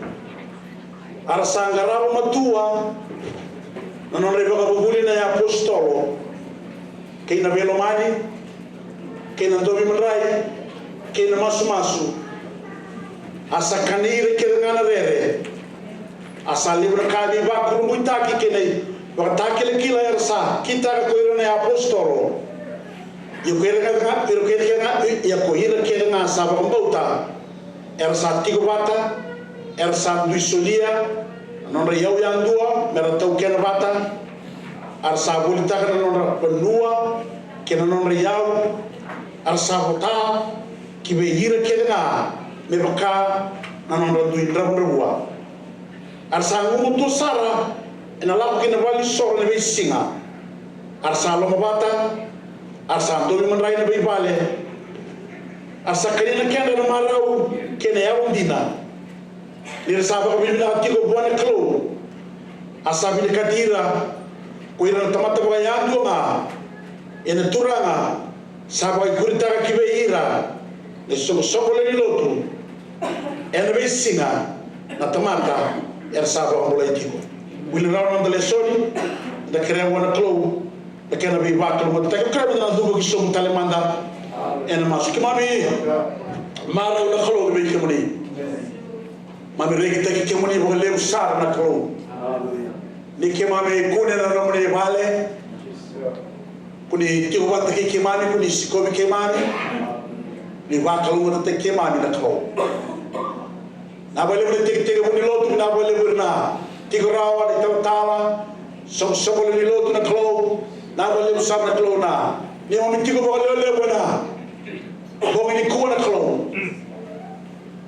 A ra sa qarava matua na nodra ivakavuvuli na iapositolo, kei na veilomani, kei na dovi madrai, kei na masumasu. A sa kanei ira kece ga na rere. A sa levu na ka veivakurabuitaki kei na ivakatakilakila era sa kitaka ko ira na iapositolo. Ia ko ira kece ga, ira kece ga, ia ko ira kece ga sa vakabauta. Era sa tiko vata, era sa dui solia na nodra iyau yadua me ra taukena vata, a ra sa volitaka na nodra vanua kei na nodra iyau, a ra sa vota ki vei ira kece ga me vaka na nodra dui dravudravua. A ra sa gumatua sara ena lako ki na valenisoro ena veisiga. A ra sa lomavata, a ra sa dovi madrai ena veivale. A ra sa kania na kedra na marau kei na yalodina, ni ra sa vakavinavinaka tiko vua na Kalou. A sa vinakati ira ko ira na tamata vakayadua ga. Ia na Turaga sa vakaikuritaka ki vei ira na isoqosoqo lewe ni lotu ena veisiga na tamata era sa vakabulai tiko. Wili rawa na noda lesoni, da kerea vua na Kalou na kena veivakalougatataki. Au kerea meda na cuva ki sobu tale mada ena masu. Keimami marau na Kalou vei kemuni. Keimami rekitaki kemuni vakalevu sara na Kalou. Ni keimami kune ena nomuni vale, ko ni tiko vata kei keimami, ko ni sikovi keimami, ni vakalougatataki keimami na Kalou. Vinaka vakalevu na itekitekivu ni lotu, vinaka vakalevu ira na tiko rawa, na italatala, soqosoqo lewe ni lotu na Kalou. Vinaka vakalevu sara na Kalou na neimami tiko vakalevulevu ena bogi nikua na Kalou.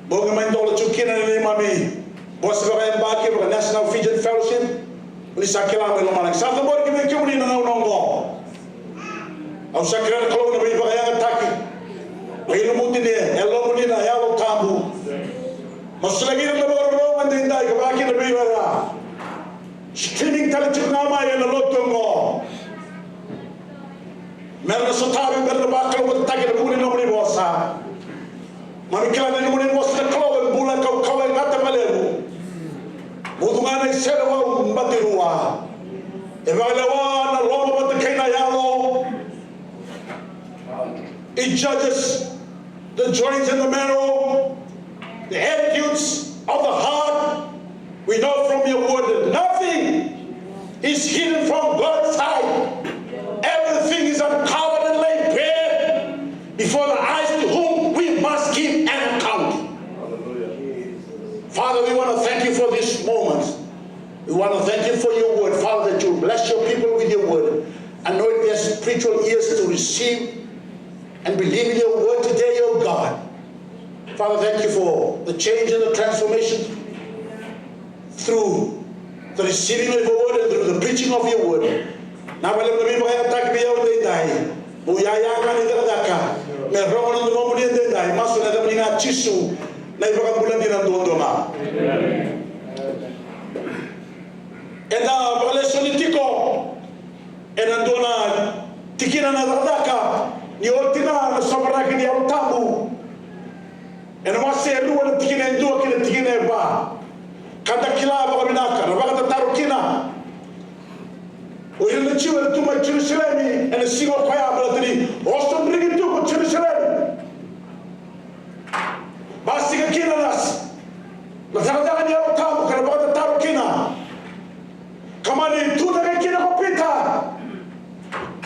Bogi mai dola tiko kina na neimami bose vakayabaki vaka National Fijian Fellowship. Ni sa kila mai lomalagi, sa cabori ki vei kemuni na gauna oqo. Au sa kerea na Kalou na veivakayagataki, veilumuti ni yalomuni na Yalo Tabu. Masulaki ira na vakarorogo edaidai ka vaka kina vei ira era streaming tale tiko ga mai ena lotu oqo. Me ra na sotavi, me ra na vakalougatataki ena vuku ni nomuni vosa. Keimami kila ni nomuni vosa na Kalou e bula, kaukauwa, e gata vakalevu. Mucu ga na iseleiwau batirua. E vakalewa na loma vata kei na yalo. It judges the joints and the marrow, the attitudes of the heart. We know from your word that nothing is hidden from God's sight. Everything is uncovered and laid bare before the eyes to whom we must give an account. Father, we want to thank you for this moment. We want to thank you for your word, Father, that you bless your people with your word. Anoint their spiritual ears to receive and believe in your word today, oh God. Father, thank you for the change and the transformation through the receiving of your word and through the preaching of your word. Vinaka vakalevu na veivakayagataki vei au edaidai. Mo yaya ga ni cakacaka me rogo na domomuni edaidai. Masu ena yacamuni ga Jisu, na iVakabula dina duadua ga. Eda vakalesoni tiko ena dua na tikina na cakacaka ni oti ga na sovaraki ni Yalo Tabu. Ena wase e rua na tikina e dua kei na tikina e va. Ka da kila vakavinaka na vakatataro kina Jiu era tu mai Jerusalemi ena siga o koya, baleta ni oso driki tu ko Jerusalemi. Basika kina na, na cakacaka ni Yalo Tabu ka na vakatataro kina. Ka mani tucake kina ko Pita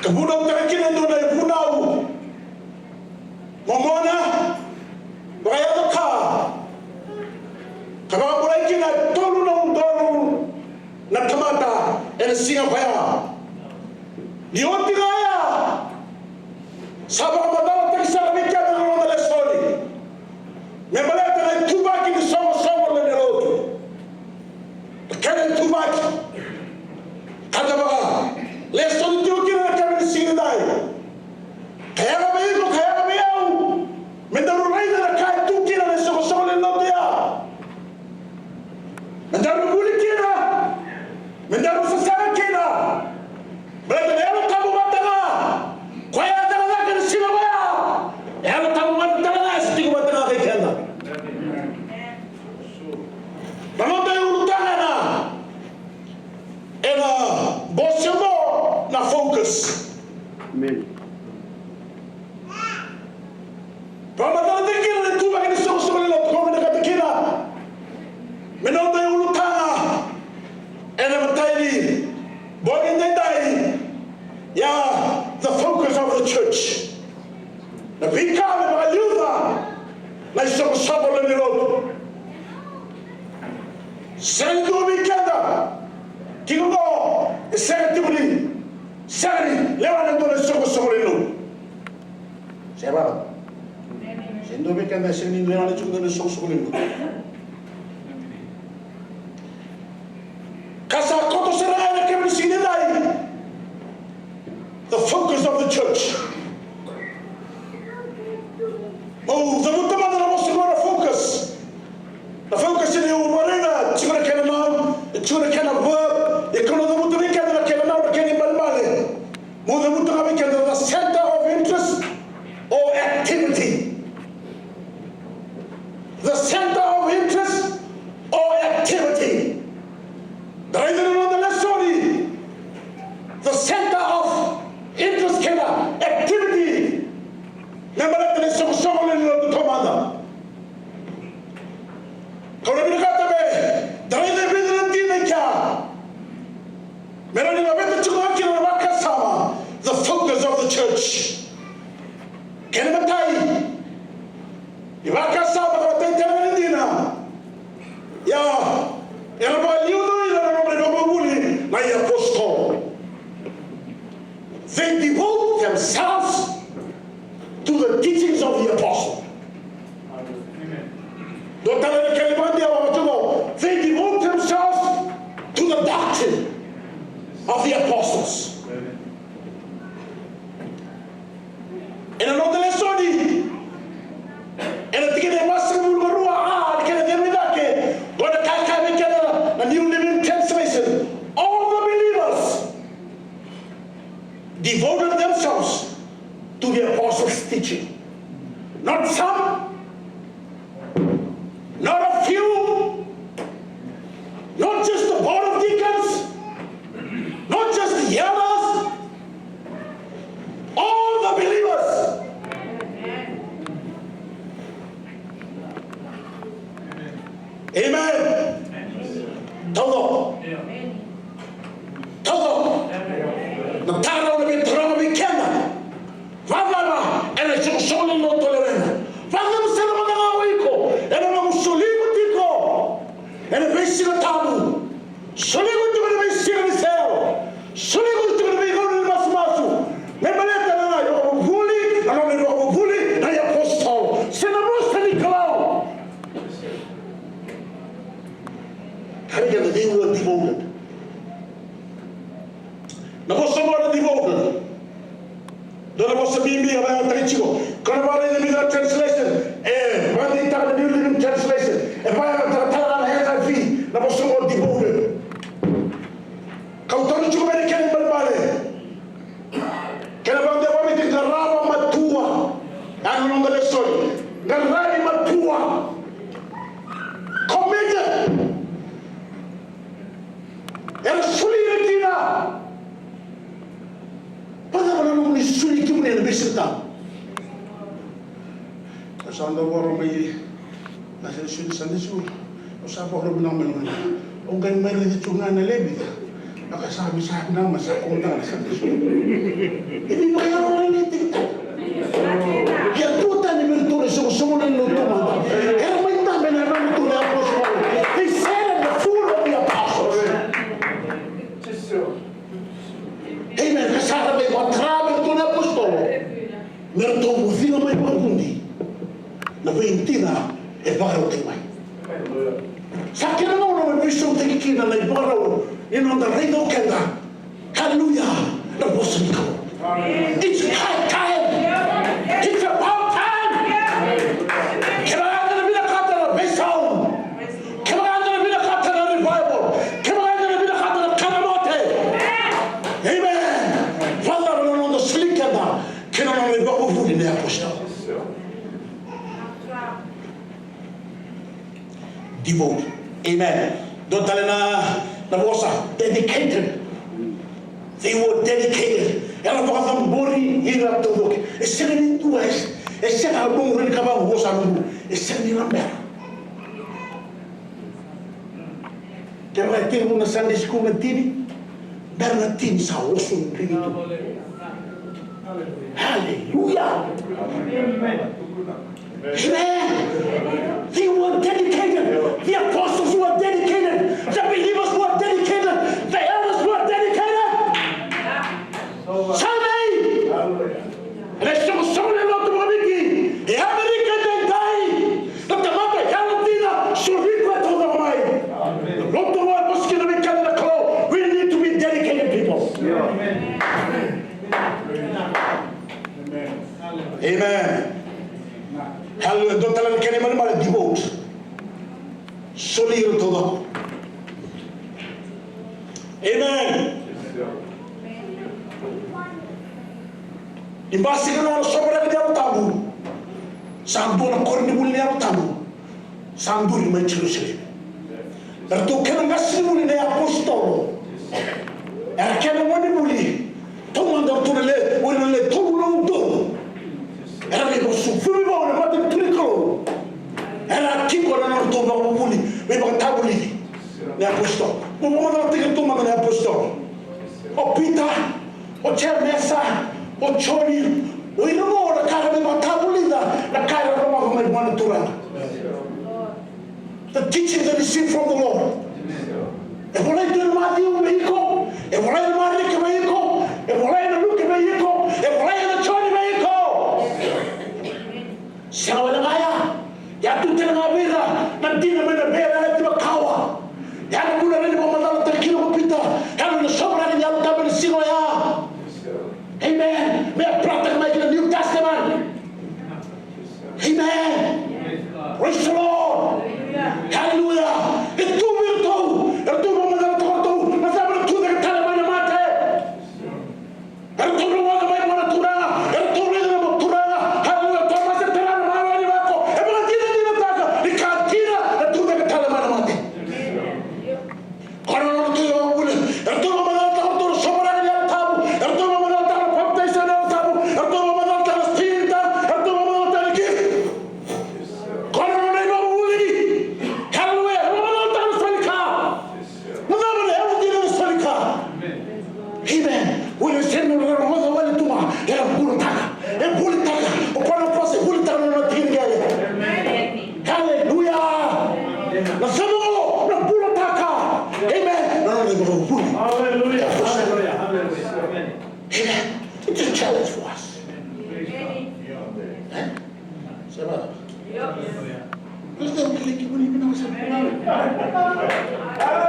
ka vunautaka kina e dua na ivunau momona, vakayaco ka, ka vakabulai kina e tolu na udolu na tamata ena siga koya. Ni oti ga ya, sa vakamacalataki sara vei keda na noda lesoni me baleta na ituvaki ni soqosoqo lewe ni lotu. Kena ituvaki. Ka da vakalesoni tiko kina na kena ni siga nidai. Ka yaga vei iko, ka yaga vei au, me daru raica na ka e tu kina na isoqosoqo lewe ni lotu ya. Me daru vuli kina, me daru sasaga kina. Baleta na Yalo Tabu vata ga, koya e cakacaka ena siga koya. Yalo Tabu vata tale ga e se tiko vata ga kei keda. Na noda iulutaga ena, ena bose oqo na focus. Amen. Vakamatata kina na ituvaki ni soqosoqo lewe ni lotu, ko vinakata kina me noda iulutaga ena imatai ni bogi edaidai. Ia, the focus of the church. Na veika me vakaliuca na isoqosoqo lewe ni lotu. Sega ni dua vei keda tiko qo e sega tiko ni, sega ni lewa na dua na isoqosoqo lewe ni lotu. Sega. Sega ni dua vei keda e sega ni lewa na dua na isoqosoqo lewe ni lotu. Ka sa koto sara ga ena kena ni siga nidai. The focus of the church. Mo cavuta mada na vosa qo na focus. Na focus ni o marina, tiko na kena noun, tiko na kena verb, e kau na cavuta vei keda na kena noun, na kena ibalebale. Mo cavuta ga vei keda the center of interest or activity. The center of interest or activity. Da raica na noda lesoni. The center of interest kei na activity. Me baleta na isoqosoqo lewe ni lotu taumada. Kau na vinakata me da raica e vica na dina i kea. Me rawa ni laveta tiko ga kina na vakasama, the focus of the church. Kena imatai, ni vakasama ka matai tale ga ni dina. Ia, era vakaliuca ira na nodra ivakavuvuli na iapositolo. They devote themselves to the teachings of the apostle. Dua tale na kena ivakadewa vakaturo, they devote themselves to the doctrine of the apostles. Ena noda lesoni, ena tikina e vasagavulu ka rua, a, na kena cava i cake, qo na ka e kaya vei keda na New Living Translation. All the believers devoted themselves to the apostles' teaching. Not some, not a few, not just the board of deacons, not just the elders, all the believers. Amen. Taucoko. Taucoko. Na taro na veitaroga vei keda. Vakacava ena isoqosoqo lewe ni lotu o lewena? Vakacava sara mada ga o iko ena nomu solia iko tiko ena veisiga tabu? Solia iko tiko ena veisiga ni sere? Solia iko tiko ena veigauna ni masumasu? Me baleta na ivakavuvuli, na nona ivakavuvuli na iapositolo se na vosa ni Kalou. Kaya keda, they were devoted. Na vosa qo na devoted. Dua na vosa bibi e vakayagataki tiko. Ko na vakaraica vei na translation, e vakadeitaka na New Living Translation, e vakayagataka tale ga na N I V na vosa qo devoted. Kau tauri tiko mai na kena ibalebale. Kena vakadewa vakaViti, qarava matua. Ena noda lesoni, qaravi matua. Committed. Era solia ira kina. Sa dau vakarau mai na Sunday school, Sunday school. Au sa vakarau vinaka mai na mani. Au qai mai raici tu ga na lebica. A ka sa mai sa vinaka mai sa kau mada ga na Sunday school. E vei vakayalo na nei tiki tau. Ia tu tani me ratou na isoqosoqo na lotu mada. Era mai dabe na lotu na apostle. They sat at the foot of the apostles. Amen. Ka sa ra mai vakatara me ratou na apostle. Me ratou vucina mai vakavudi na veidina e vakarautaki mai. Sa kena gauna me veisautaki kina na ivakarau ni noda raica o keda. Hallelujah. Na vosa ni Kalou. It's high time. It's about time. Kevaka eda na vinakata na veisau, kevaka eda na vinakata na revival, kevaka eda na vinakata na kana mate. Amen. Vakacava na noda soli keda kei na nona ivakavuvuli na apostle? Devote. Amen. Dua tale na, na vosa, dedicated. They were dedicated. Era vakacabori ira taucoko. E sega ni dua, e, e sega, au bau raica vaqo, vosa noqu, e sega ni ra bera. Kevaka e tekivu na Sunday school na tini, bera na tini sa oso ni reki tu. Hallelujah. Amen. They were dedicated. The apostles were dedicated. The believers were dedicated. The elders were dedicated. Sa vei? Ena isoqosoqo ni lotu vakaviti e Amerika edaidai, na tamata yalodina, soli koya taucoko mai. Na lotu oqo e vosa kina na veika ni Kalou. We need to be dedicated people. Amen. Hallelujah. Dua tale na kena imalimali, devote. Soli ira taucoko. Amen. Ni basika na sovaraki ni Yalo Tabu, sa dua na koronivuli ni Yalo Tabu sa duri mai Jerusalemi. Eratou kena qasenivuli na iapositolo. Era kena gonevuli. Taumada eratou na le, o ira na le tolu na udolu. Era lai vakasucumi vua na matanitu ni Kalou. Era tiko na nodratou vakavuvuli, veivakatavulici na iapositolo. Mo vakamacalataki iratou mada na iapositolo. O Pita, o Jemesa, o Joni, o ira na ka era veivakatavulica, na ka era rogoca mai vua na Turaga. The teaching they received from the Lord. E volai tu ena Maciu vei iko, e volai ena Marika vei iko, e volai ena Luke vei iko, e volai ena Joni vei iko. Sega wale ga ya, ya tu tale ga vei ira na dina mai na veiyalayalati makawa. Ya na vuna ni vakamacalataki kina ko Pita, ya na sovaraki ni Yalo Tabu ena siga oya. Amen. Me apply-taka mai ki na New Testament. Amen. Praise the Lord. Hallelujah. E tu vei iratou, eratou vakamacalataka o iratou na cava na tucake tale mai na mate. Eratou rogoca mai vua na Turaga, eratou raica na Turaga. Hallelujah. Tomasi e tara na marau ni vako, e vakadinadinataka ni ka dina na tucake tale mai na mate. Koya na nona tu ivakavuvuli. Eratou vakamacalataka o ratou na sovaraki ni Yalo Tabu. Eratou vakamacalataka na papitaiso ni Yalo Tabu. Eratou vakamacalataka na Spirit. Eratou vakamacalataka na gift. Koya na nona ivakavuvuli. Hallelujah. Era vakamacalataka na soli ka. Na cava na yalo dina na soli ka? Amen. Oi, e sega ni rogoca wale tu ga. Era bulataka. E bulitaka. O koya na vosa e bulitaka na nona tiki qele. Hallelujah. Na cava na bulataka? Amen. Na nona ivakavuvuli. Hallelujah. Hallelujah. Hallelujah. Amen. It's a challenge for us. Eh? Sa vaka? Hallelujah. Hallelujah. Hallelujah. Hallelujah.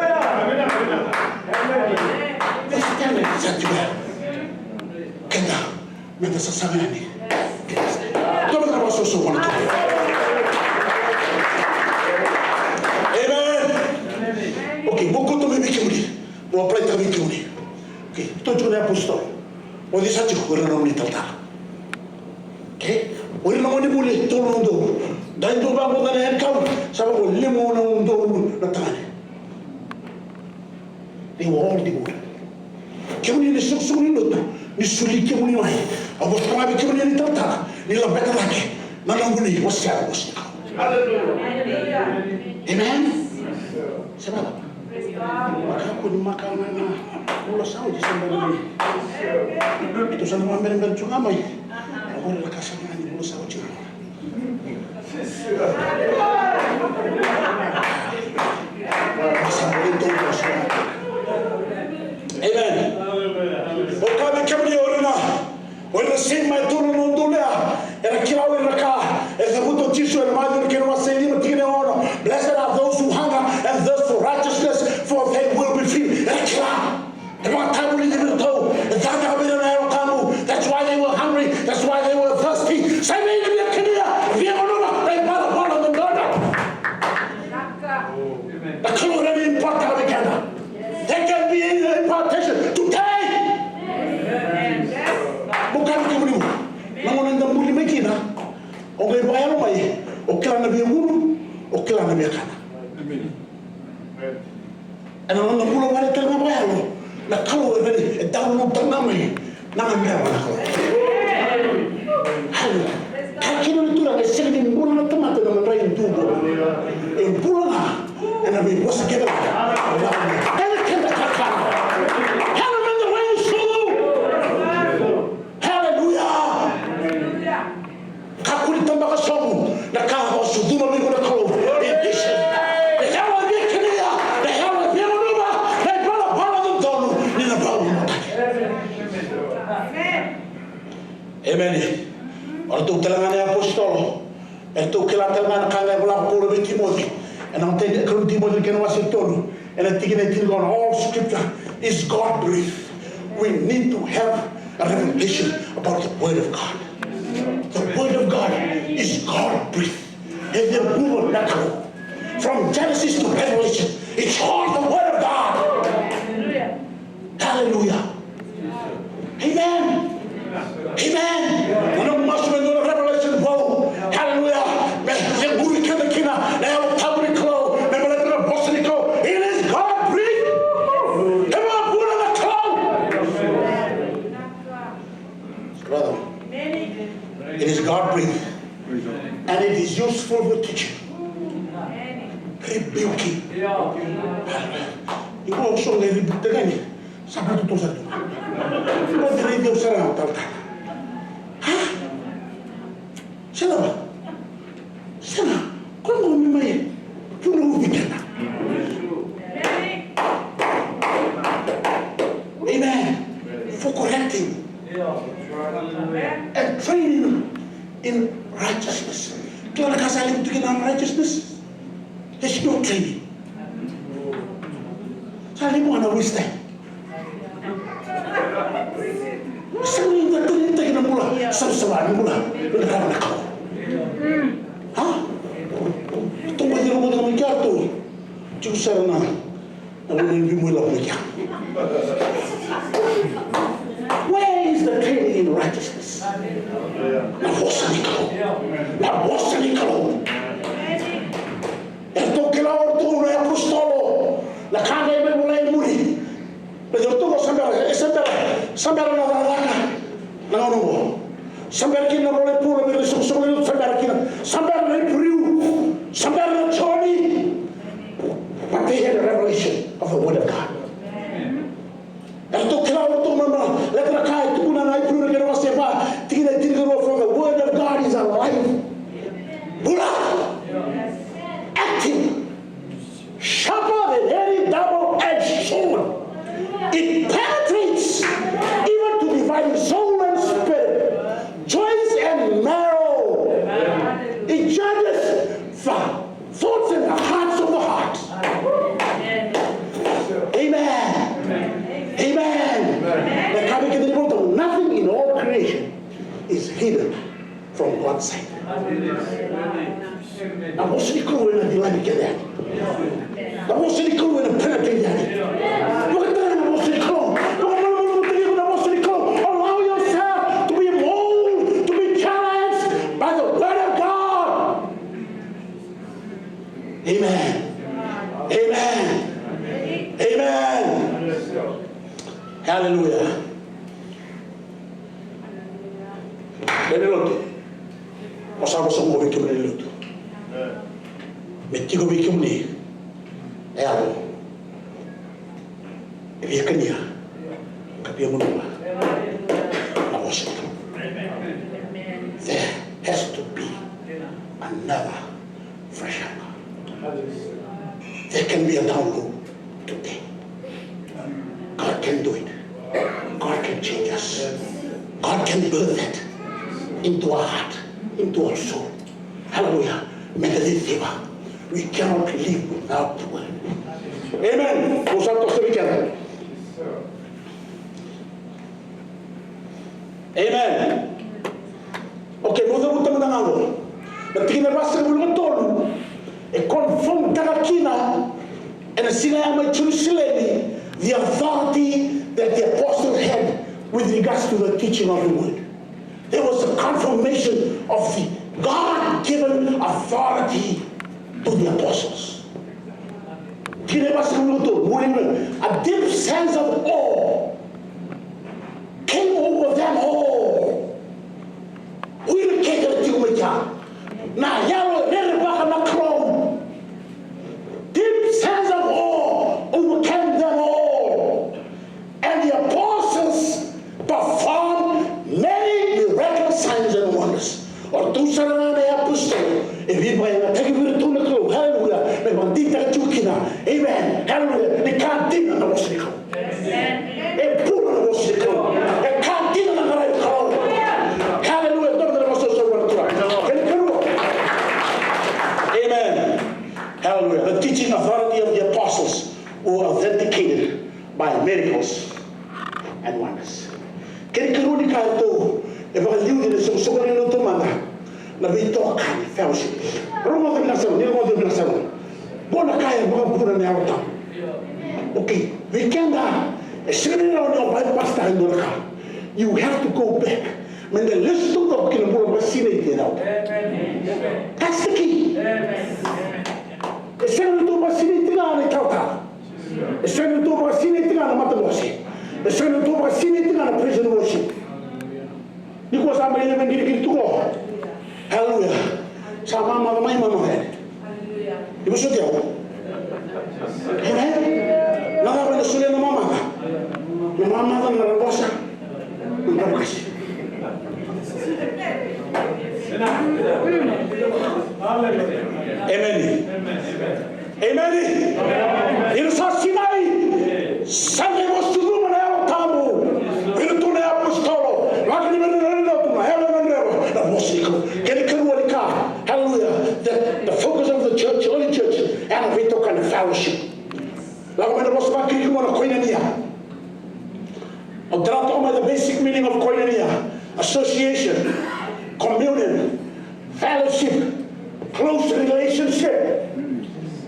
Hallelujah. Keda. Meda sasaga yani. Keda sa. Toka na wasawasa vua na Turaga. Amen. Okay, mo kauta mai vei kemuni. Mo apply-taka vei kemuni. Okay, tou tiko na apostle. O cei sa tiko, o ira na nomuni talatala. Okay? O ira na gonevuli, tolu na udolu. Dai dou vakaboca na head count, sa vaka o lima na udolu na tagane. They were all devoted. Kemuni na isoqosoqo ni lotu, ni soli kemuni mai. Au vosa ga vei kemuni na italatala, ni laveta cake. Na noqu ni wasea na vosa ni Kalou. Amen. Se vaka. Kakua ni maka na bula sa oti, se bera ni tou sa na vakaberabera tu ga mai. Oqori na ka sa na ni bula sa oti. Amen. O ka vei kemuni o ira na O ira na Same, mai tu na noda udolu ya. Era kila o ira na ka e cavuta o Jisu ena Maciu na kena wase e lima, tikina e ono. Blessed are those who hunger and thirst for righteousness, for they will be filled. Era kila. E vakatavuli ni viratou. E cakacaka vei ira na Yalo Tabu. That's why they were hungry. That's why they were thirsty. Sai mai na via kania, via gunuva, na ivalavala dodonu. Na Kalou e rawa ni impartaka vei keda. There can be an impartation today. Mo kaya vei kemuni, na gauna eda buli mai kina, o qai vakayalo mai, o kila na via gunu, o kila na via kana. Ena noda bula wale tale ga vakayalo, na Kalou e veni, e download tale ga mai na gadreva na Kalou. Haleluya. Kaya kina na Turaga, e sega ni bula na tamata ena madrai duadua. E bula ga ena veivosa kece ga. Ena keda kakana. Haleluya. Haleluya. Kakua ni tabaka sobu na ka e vakasucuma vei iko na Kalou. E vision. E yawa e via kania, e yawa e via gunuva, na ivalavala dodonu ni na vakaulumaki. Emeni. O ratou tale ga na iapositolo, eratou kila tale ga na ka ga e vola ko Paula vei Timoci. Ena imatai ni karua ni Timoci na kena wase tolu. Ena tikina e tini, all scripture is God breathed. We need to have a revelation about the word of God. The word of God is God breathed. E vuravura na Kalou. From Genesis to Revelation, it's all the word of God. Hallelujah. Amen. Amen. Na nomu masu me dua na revelation vou. Hallelujah. Me cegui keda kina na Yalo Tabu ni Kalou. Me baleta na vosa ni Kalou. It is God breathed. E vuravura na Kalou. Brother, it is God breathed. And it is useful for teaching, rebuking. Iko so qai rebuke-taka ni. Sa bera tu sara tu. Iko raici au sara ga, talatala. Ha? Sega. Sega. Ko qo me mai vunauci keda. Amen. For correcting and training in righteousness. Kila na ka sa levu tu kina na righteousness. There's no training. Sa levu ga na waste time. Sa levu ga na waste time. Sa levu ga na waste time. Sa levu ga na waste time. Ha? Tou qai rogoca mai kea tou. Tiko sara na, na vanua ni veimui lako mai kea. Where is the training in righteousness? Na vosa ni Kalou. Na vosa ni Kalou. Eratou kila o ratou na iapositolo na ka qai mai volai e muri. Baleta o ratou sa bera, e sa bera, sa bera na cakacaka na gauna oqo. Sa bera kina na ivola i Paula, me na soqosoqo levu, sa bera kina. Sa bera na Iperiu, sa bera na Joni. But they had a revelation of the word of God. Eratou kila o ratou na, na letra ka e tukuna na Iperiu na kena wase va, tikina e tinikarua, for the word of God is alive. Bula. Active. Sharper than any double-edged sword. It penetrates even to dividing soul and spirit, joints and marrow. It judges the thoughts and the hearts of the heart. Amen. Amen. Na ka vei keda ni volatabu, nothing in all creation is hidden from God's sight. Na vosa ni Kalou ena cilavi kece yani. Na vosa ni Kalou ena penetrate yani. Vakatara na vosa ni Kalou. Vakamalumalumutaki iko na vosa ni Kalou. Allow yourself to be molded, to be challenged by the word of God. Amen. Amen. Amen. Hallelujah. Lewe ni lotu. O sa vosa Yalo e via kania ka via gunuva na vosa. There has to be another fresh hunger. There can be a download today. God can do it. God can change us. God can birth that into our heart, into our soul. Hallelujah. Meda ciciva. We cannot live without the word. Amen. Vou sa toso vei keda. Amen. Okay, vou cavuta mada ga qo. Na tikina e vasagavulu ka tolu e confirm taka kina ena siga ya mai Jerusalemi the authority that the apostles had with regards to the teaching of the word. There was a confirmation of the God-given authority to the apostles. Kina e vasagavulu ka tolu, a deep sense of awe came over them all. Ui na keda na tiko mai kea. Na yalo e rerevaka na Kalou. Deep sense of awe overcame them all. And the apostles performed many miraculous signs and wonders. O ratou sara ga na iapositolo e veivakayagataki vei iratou na Kalou. Hallelujah. Me vakadeitaka tiko kina. Amen. Hallelujah. Ni ka dina na vosa ni Kalou. E bula na vosa ni Kalou. E ka dina na qara ni Kalou. Hallelujah. Dou na vosa ni Kalou. Kena ikarua. Amen. Hallelujah. The teaching authority of the apostles were authenticated by miracles and wonders. Kena ikarua ni ka e ratou e vakaliuci na isoqosoqo ni lotu mada, na veitokani, fellowship. Rogoca vinaka sara, ni rogoca vinaka sara. Qo na ka e vakavuna na Yalo Tabu. Okay, vei keda e sega ni rawa ni o bypass-taka e dua na ka. You have to go back. Meda lesu taucoko ki na bula vakasinaiti e cauta. That's the key. E sega ni ratou vakasinaiti ga na italatala. E sega ni ratou vakasinaiti ga na matabose. E sega ni ratou vakasinaiti ga na praise and worship. Nikua sa mai levu na qiriqiri tu qo. Hallelujah. Sa mamaca mai, mamaca yani. Ni vosoti au. Amen. Na cava ena solia na mamaca? Na mamaca, na raqosa, na qavokasi. Amen. Emeni. Ira sa sinai, sa qai vakasucuma na Yalo Tabu. Ira tu na iapositolo, lako ni veilotu, na yalo ni veilotu, na vosa ni Kalou. Kena ikarua ni ka, hallelujah, the, the focus of the church, early church, ena veitokani, fellowship. Lako mai na vosa vaKirisi qo na koinonia. Au tara toka mai the basic meaning of koinonia: association, communion, fellowship, close relationship.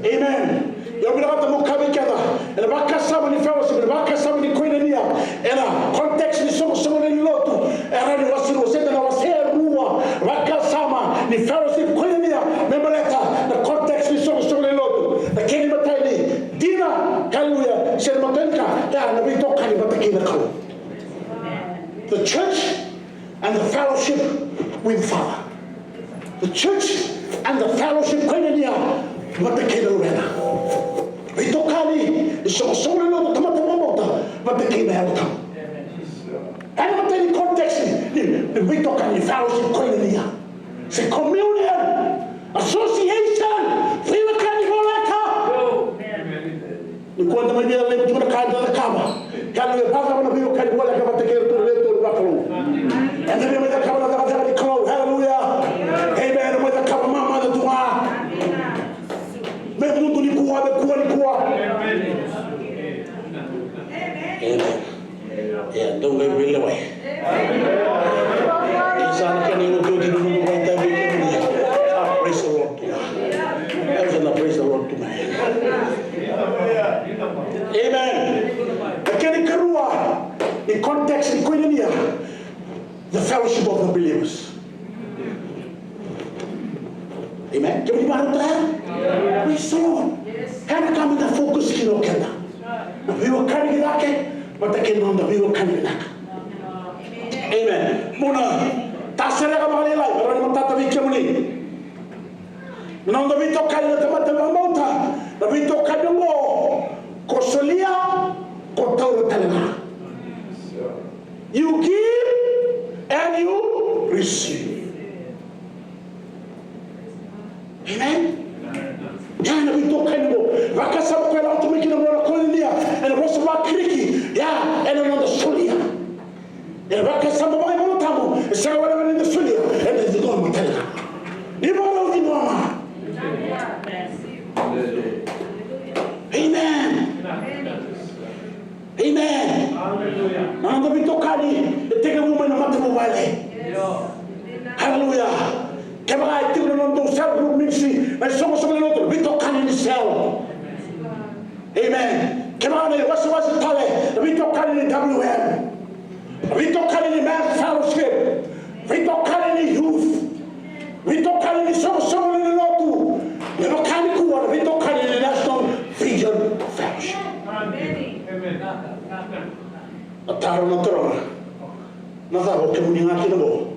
Amen. Ia au vinakata meu kaya vei keda, ena vakasama ni fellowship, ena vakasama ni koinonia, ena context ni soqosoqo lewe ni lotu, e rawa ni wasei, wasei, na wasei e rua, vakasama ni fellowship, koinonia, me baleta na context ni soqosoqo lewe ni lotu. Na kena imatai ni dina, hallelujah, se na imatai ni ka, ya na veitokani vata kei na Kalou. The church and the fellowship with Father. The church and the fellowship, koinonia vata kei na Luvena. Veitokani ni soqosoqo lewe ni lotu, tamata vakabauta, vata kei na Yalo Tabu. Ena imatai ni context ni, ni veitokani, fellowship, koinonia. Se communion, association, veiwekani voleka. Nikua eda mai via levu tu na ka eda cakava. Hallelujah. Vakacava na veiwekani voleka vata kei iratou na lewe tolu vakalou? Eda via mai cakava na cakacaka ni Kalou. Hallelujah. Amen. Mai cakava mamaca tu ga. Me mudu nikua, me kua nikua. Amen. Ia, dou qai veilewai. Isa na kena iotioti ni noqu vakaitavi vei kemuni. Ah, praise the Lord tu ga. Au sa na praise the Lord tu ga. Amen. Na kena ikarua ni context ni koinonia, the fellowship of the believers. Amen. Kemuni vakarota ya? Praise the Lord. Ena ka meda focus kina o keda. Na veiwekani ki cake vata kei na noda veiwekani vinaka. Amen. Meu na tasereka vakalailai, me rawa ni matata vei kemuni. Na noda veitokani na tamata vakabauta, na veitokani oqo Oti mai kina na koya na Koinonia, ena vosa vaKirisi, ya, ena noda solia. Ena vakasama vakaivolatabu, e sega walega ni da solia, ena ciqoma tale ga. Ni vakarau ciqoma. Amen. Amen. Na noda veitokani e tekivu mai na matavuvale. Haleluya. Kevaka e tiko na noda cell group ministry, na isoqosoqo ni lotu, veitokani ni cell. Amen. Kevaka na iwasewase tale, na veitokani ni W M, na veitokani ni men's fellowship, veitokani ni youth, veitokani ni soqosoqo ni lotu, me vaka nikua na veitokani ni National Vision Fellowship. Amen. Na taro na taroga. Na cava o kemuni ga kina qo?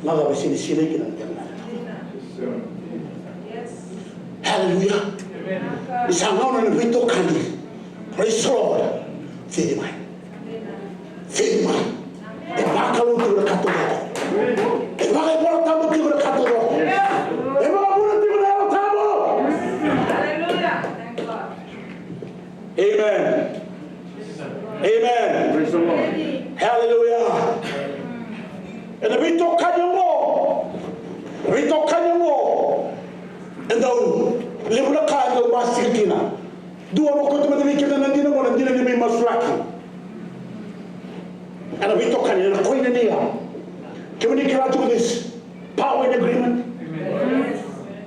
Na cava e sinasinai kina na kemuni? Haleluya. Ni sa gauna ni veitokani. Praise the Lord. Cici mai. Cici mai. E vakalou tiko na ka taucoko. E vakaivolatabu tiko na ka taucoko. E vakavuna tiko na Yalo Tabu. Amen. Amen. Praise the Lord. Hallelujah. Ena veitokani oqo, veitokani oqo, e dau levu na ka e dau basika kina. Dua, au kauta mada vei keda na dina oqo, na dina ni veimasulaki. Ena veitokani, ena koinonia. Kemuni kila tiko this power in agreement.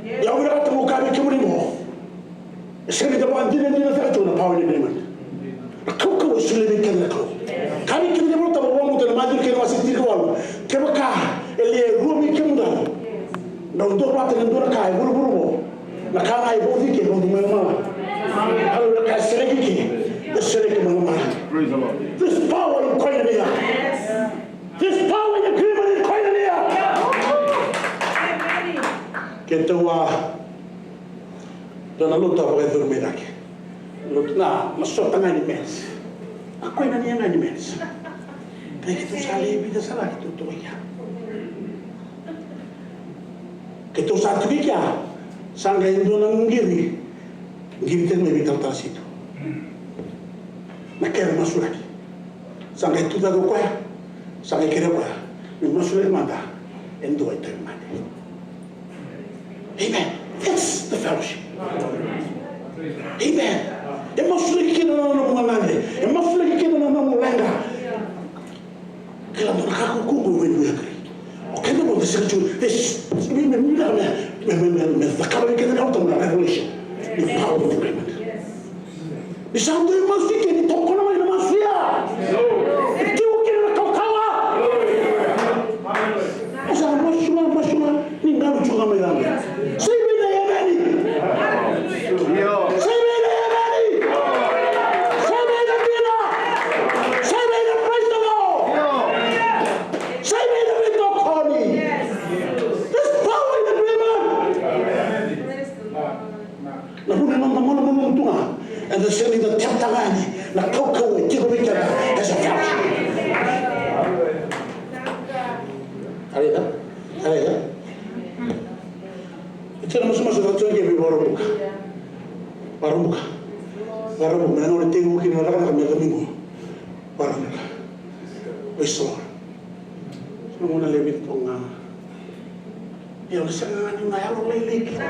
Ia au vinakata meu kaya vei kemuni qo. E sega ni da vakadinadinataka tu na power ni agreement. Na kaukauwa e solia vei keda na Kalou. Kaya vei keda na iVolatabu, au vakabauta na Maciu kei na wase tinikawalu. Kevaka e lewe rua vei kemudou, dou duavata ena dua na ka e vuravura qo, na ka ga e vauci ike e vauci mai lomalagi. Hallelujah. Na ka e sereki ike, e sereki mai lomalagi. Praise the Lord. This power in koinonia. This power in agreement in koinonia. Keitou a Dua na lotu a vakayacori mai cake. Lotu na, na sota ga ni men's. A koinonia ga ni men's. Keitou sa lewe vica sara keitou toka i kea. Keitou sa tiko i kea, sa qai dua na qiri. Qiri tale mai veitalatala situ. Na kena masulaki. Sa qai tucake o koya. Sa qai kerea o koya me masulaki mada e dua e tauvimate. Amen. That's the fellowship. Amen. E masulaki kina na nomu gagane. E masulaki kina na nomu leqa. Kila dua na ka ko ko ko vei vei. O keda mo da sega tu. Me me me me me me me me cakava vei keda na revelation. The power of the agreement. Ni sa dui masu i ke, ni tokona mai na masu ya. Ni tiko kina na kaukaua. O sa masu ga, masu ga, ni galu tu ga mai cake. Sa i vei na emeni? Sa i vei na emeni? Sa i vei na dina? Sa i vei na praise the Lord? Sa i vei na veitokoni? There's power in agreement. Na vuna na noda malumalumu tu ga, eda sega ni da teveta ga yani na kaukauwa e tiko vei keda as a fellowship. Raica, raica. E tiko na masumasu e caka tiko qo vei Vakaraubuka. Vakaraubuka. Vakaraubuka, me na gauna e tekivu kina na cakacaka me domingo. Vakaraubuka. Praise the Lord. Sa gauna levu toka ga. Io, na sega ga ni na yalo lailai kina.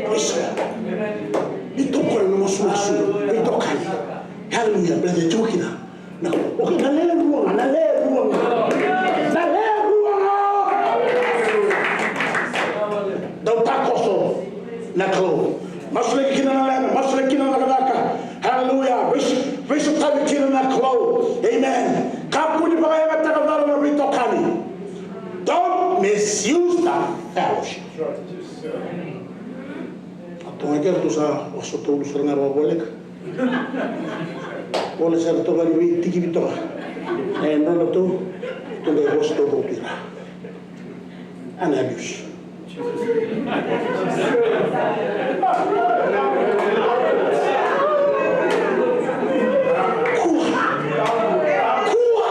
Praise the Lord. Ni tokona na masumasu, ni tokona. Hallelujah, brother, tu kina. Na, okay, na lewe rua ga, na lewe rua ga. Na lewe rua ga. Dau takoso na Kalou. Masulaki kina na leqa, masulaki kina na cakacaka. Hallelujah. Vesu, vesu tavi kina na Kalou. Amen. Kakua ni vakayagataka cala na veitokani. Don't misuse the fellowship. A toga kei ratou sa, o sa tolu sara ga vakavoleka. Vola sara toka ni veitikivi toka. E, nona tu, tu qai vosa toka tu ira. Ana abuse. Kua. Kua.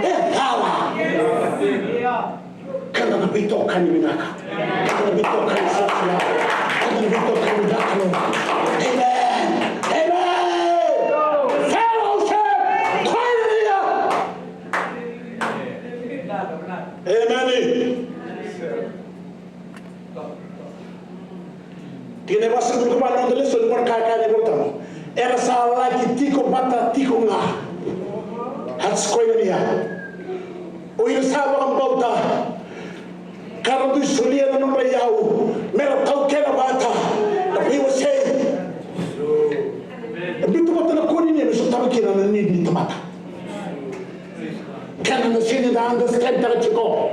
E cala. Keda na veitokani vinaka. Keda na veitokani sosoya. Keda na veitokani vinaka. Kaya na iVolatabu, era sa laki tiko vata tiko ga. That's koinonia. O ira sa vakabauta, ka ra dui solia na nodra iyau me ra taukena vata na veiwasei. E biuta vata na koinonia me sotava kina na nidi ni tamata. Keda na sega ni da understand-taka tiko.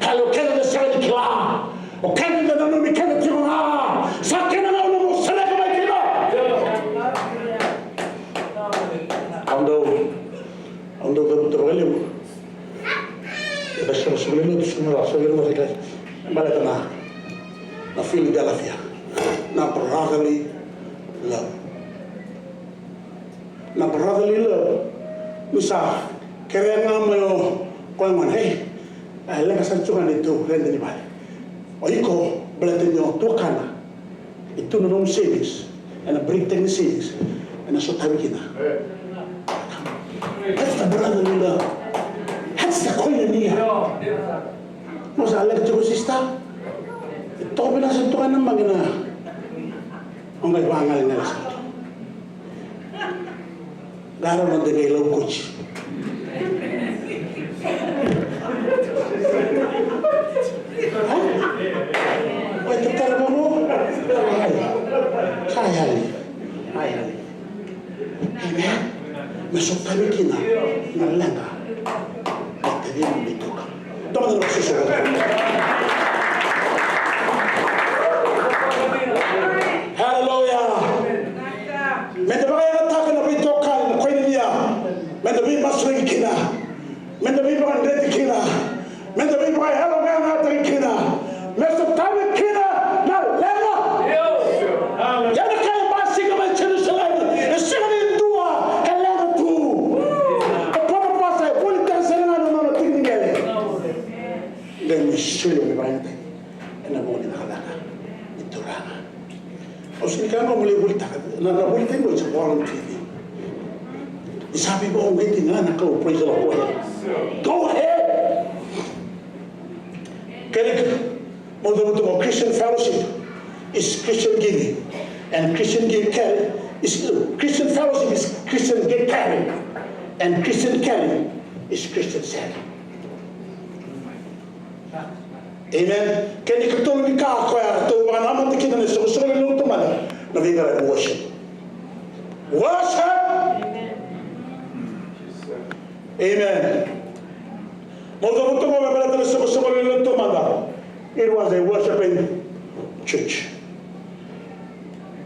Kaya o keda da sega ni kila. O keda da nanumi keda tiko ga. Sa kena gauna mo sereka mai kina. Au dau, au dau cavuta vakalevu. Eda sega, sega ni lotu, sega ni lotu, sega ni lotu. Baleta na, na Philadelphia. Na brotherly love. Na brotherly love. Ni sa kerea ga mai o koya gona, hey, e leqa sara tu ga na neitou rede ni vale. O iko, baleta ni o tuakana, e tu na nomu savings, ena break-taki na savings, ena sotavi kina. That's the brotherly love. That's the koinonia. Mo sa leqa tiko, sister. E toka vinaka sara tu ga na magi na. O qai vagalalataka sara tu. Qarauna de qai lau koci. Oi, tatara vavo. Ai. Sa yali. Ai, yali. Amen. Me sotavi kina na leqa. Ai, te vei me tuka. Toma na susu. Hallelujah. Meda vakayagataka na veitokani, na koinonia. Meda veimasulaki kina. Meda veivakadreti kina. Meda veivakayaloqaqataki kina. Me sotavi kina na leqa. Ia na ka e basika mai Jerusalemi, e sega ni dua e leqa tu. O Panapasa e volitaka sara ga na nona tiki ni qele. Qai mai solia me vakayagataki ena vuku ni cakacaka ni Turaga. Au sega ni kaya qo mo lai volitaka, na, na volitaki qo it's a voluntary thing. Ni sa veivakauqeti ga na Kalou, praise the Lord. Go ahead. Go ahead. Kena ikatolu, mo cavuta qo, Christian fellowship is Christian giving. And Christian give, caring is, Christian fellowship is Christian give, caring. And Christian caring is Christian sharing. Amen. Kena ikatolu ni ka koya ratou vakanamata kina na isoqosoqo lewe ni Lotu Taumada, na veiqaravi, worship. Worship. Amen. Mo cavuta qo me baleta na isoqosoqo lewe ni Lotu Taumada. It was a worshiping church.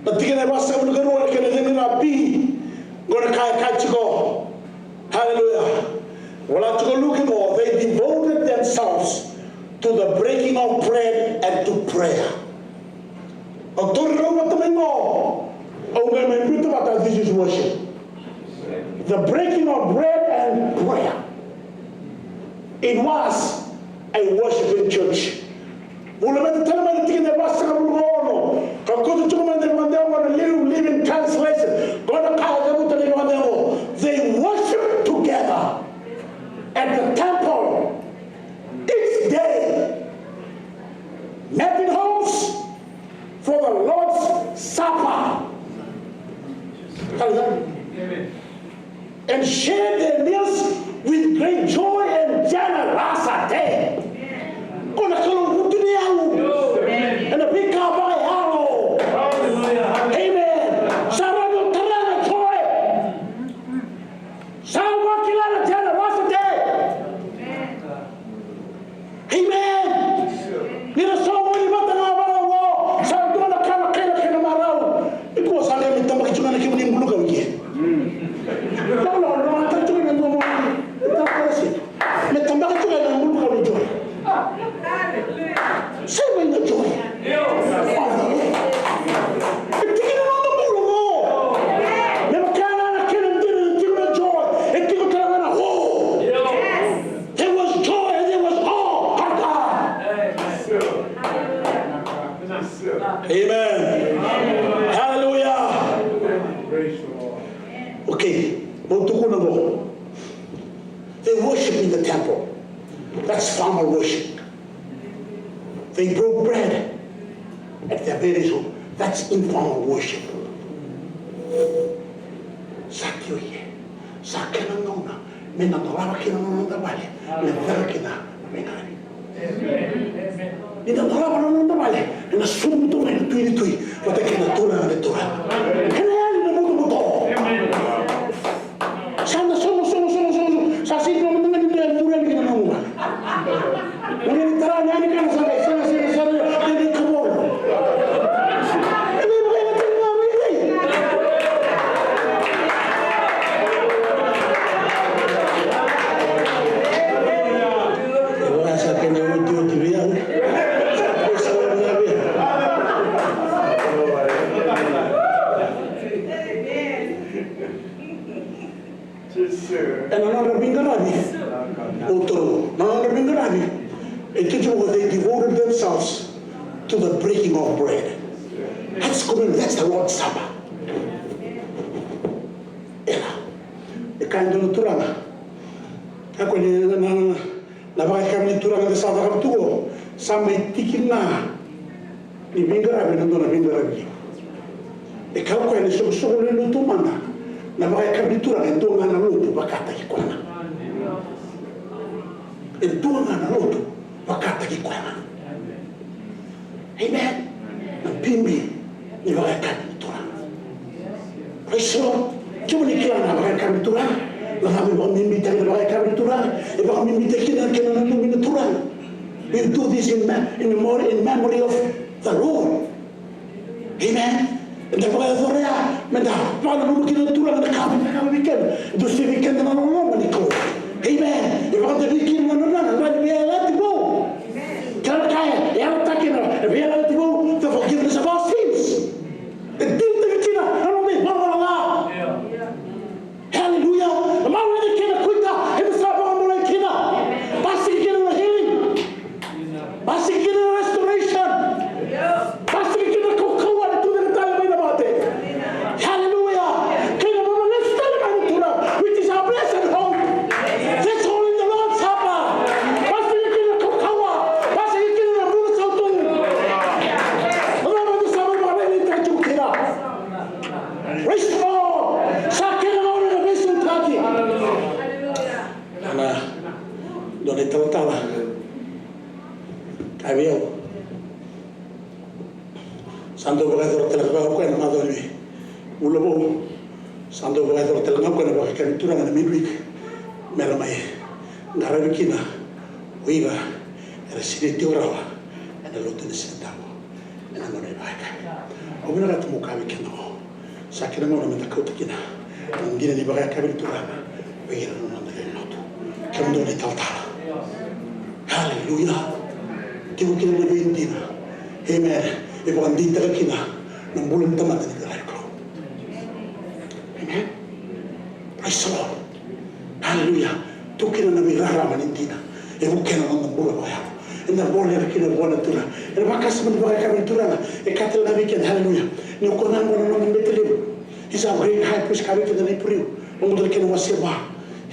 Na tikina e vasagavulu ka rua, na kena icegu na B. Qo na ka e kaya tiko. Hallelujah. Vola tiko Luke qo, they devoted themselves to the breaking of bread and to prayer. Au tauri rau vata mai qo. Au qai mai biuta vata, this is worship. The breaking of bread and prayer. It was a worshiping church. Vula me tale mai na tikina e vasagavulu ka ono. Ka kauta tiko mai na ivakadewa na New Living Translation. Qo na ka e cavuta na ivakadewa. They worship together at the temple each day, met in homes for the Lord's Supper. Hallelujah. And share their meals with great joy and generosity. Ko na Kalou vutuniyau ena veika vakayalo. Amen. Sa rawa ni o tara na joy. Sa vakila na generosity. Amen. Ni ra soqoni vata ga vaqo, sa dua na ka na kaila kei na marau. Iko sa qai me tabaki tu ga na kemuni bulukavi ke. Lolo, lolo, tara tu ga na nomu. Me tabaki tu ga na bulukavi joy. Sai mai na joy. E tiki ni noda bula qo. Me vaka na kena dina ni tiko na joy. E tiko tale ga na hope. There was joy and there was hope. Amen. Hallelujah. Okay. Mo tukuna qo. They worship in the temple. That's formal worship. They broke bread at their various home. That's informal worship. Tio, ia sa kena gauna me na dolava kina na noda vale, me caka kina na veiqaravi. Ni da dolava na noda vale, ena sobu tu mai na Tui ni tui vata kei na Turaga ni turaga. Ena yali na butobuto. Sa na sogo, sogo, sogo, sogo, sogo. Sa sega mada ga ni dua e curu yani kina nomu vale. Mani tara ni ani kana sa qai, sa na sega, sa na qai, qai, qai kavoro. Ena ivakarau tale ga vei cei? Io, sa kena otioti vei au. Sa na vei au. Ena nodra veiqaravi, o toro, na nodra veiqaravi, e kaya tiko, they devoted themselves to the breaking of bread. That's communion, that's the Lord's Supper. Ena, e kaya e dua na turaga, e kaya ni na, na, na vakayakavi ni Turaga da sa cakava tu qo, sa mai tiki ga ni veiqaravi ena dua na veiqaravi levu. E kaya o koya na isoqosoqo lewe ni lotu mada, na vakayakavi ni Turaga e dua ga na lotu vakataki koya ga. E dua ga na lotu vakataki koya ga. Amen. Na bibi ni vakayakavi ni Turaga. Praise the Lord. Kemuni kila na vakayakavi ni Turaga. Na cava e vakabibitaki na vakayakavi ni Turaga? E vakabibitaki kina na kena nanumi na Turaga. We do this in, me- in memory, in memory of the Lord. Amen. Eda vakayacora ya meda vakananuma kina na Turaga na ka e cakava vei keda. Dusia vei keda na loloma ni Kalou. Amen. E vakadavei kina na nona na veiyalayalati vou. Kena ka e yalataki na veiyalayalati vou, the forgiveness of our sins. E dilitaki kina na noda ivalavala ca. Hallelujah. Na malumalumu kei na kuita, eda sa vakabulai kina. Basika kina na healing. Basika kina na restoration. Basika kina na kaukauwa ni tucake tale mai na mate. Hallelujah. Kei na nona lesu tale mai na Turaga, which is our blessed hope. That's all in the Lord's Supper. Basika kina na kaukauwa. Basika kina na bula sautu. Na nona lesu tale mai na mate. Praise the Lord. Sa kena gauna na veisautaki. Ana dua na italatala kaya vei au, sa dau vakayacora tale ga o koya na macawa ni vula vou. Sa dau vakayacora tale ga o koya na vakayakavi ni Turaga na midweek, me ra mai qaravi kina o ira era sinai tiko rawa ena lotu ni Siga Tabu. Ena gauna ni vakayakavi. Au vinakata meu kaya vei keda qo, sa kena gauna meda kauta kina na dina ni vakayakavi ni Turaga vei ira na noda lewe ni lotu. Kemudou na italatala. Haleluya. Tiko kina na veidina. Amen. E vakadeitaka kina na bula ni tamata ni Kalou. Amen. Praise the Lord. Haleluya. Tu kina na veirarama ni dina. E vukea na noda bula vakayalo. Eda voleka kina vua na Turaga. Ena vakasama ni vakayakavi ni Turaga. E kaya tale ga vei keda. Haleluya. Ni o koya na noda bete levu. He's our great high priest, kaya vei keda na Iperiu. Noda kena wase va.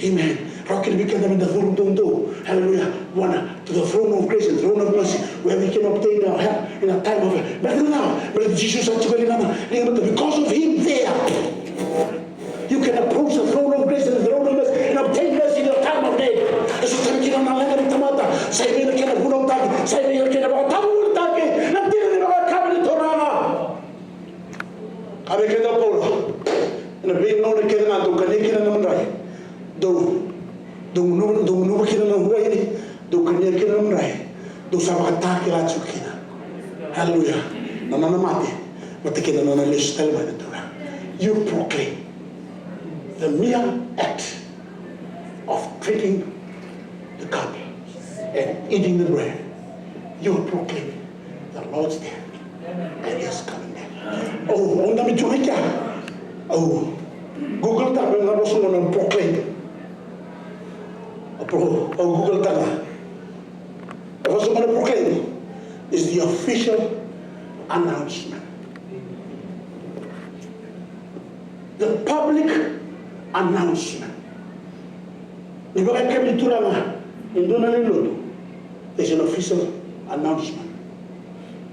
Amen. Rawa kina vei keda meda curu doudou. Haleluya. Vua na, to the throne of grace and throne of mercy, where we can obtain our help in a time of, baleta na cava? Baleta o Jisu sa tiko e ligana, ligana, because of him there. You can approach the throne of grace and the throne of mercy and obtain mercy in your time of need. E so tale kina na leqa ni tamata, sa i vei na kena vunautaki, sa i vei na kena vakatavulici na dina ni vakayakavi ni Turaga. Kaya vei keda o Paula, ena veigauna kece ga dou kania kina na madrai, dou, dou gunuva, dou gunuva kina na waini, dou kania kina na madrai, dou sa vakatakila tiko kina. Haleluya. Na nona mate, vata kei na nona lesu tale mai na Turaga. You proclaim the mere act of drinking the cup and eating the bread, you are proclaiming the Lord's death and his coming back. Au, au nanuma tiko ga, au Google-taka na vosa qo na proclaim. Au pro-, au Google-taka. Na vosa qo na proclaim is the official announcement. The public announcement. Ni vakayakavi ni Turaga e dua na lewe ni lotu, there's an official announcement.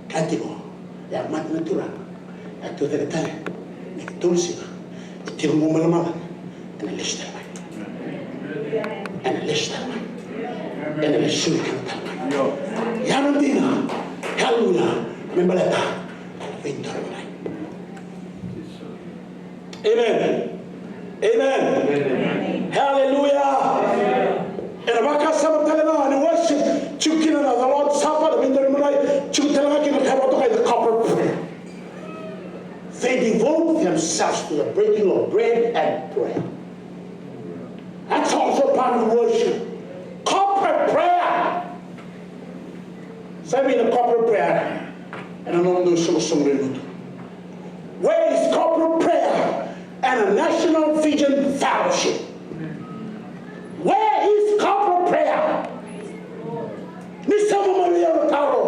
Kaya tiko, e a mate na Turaga, e a tucake tale ena ikatolu ni siga, e tiko qo mai lomalagi. Ena lesu tale mai. Ena lesu tale mai. Ena lesu tale mai. Ia na dina. Haleluya. Me baleta na veidonui. Amen. Amen. Haleluya. Ena vakasama tale ga ni worship, tiko kina na the Lord's Supper, na veidonui, tiko tale ga kina na ka vakatokai the corporate prayer. They devote themselves to the breaking of bread and prayer. That's also part of worship. Corporate prayer. Sa i vei na corporate prayer ena nomudou isoqosoqo lewe ni lotu? Where is corporate prayer and a national Fijian fellowship? Where is corporate prayer? Ni sauma mai vei au na taro.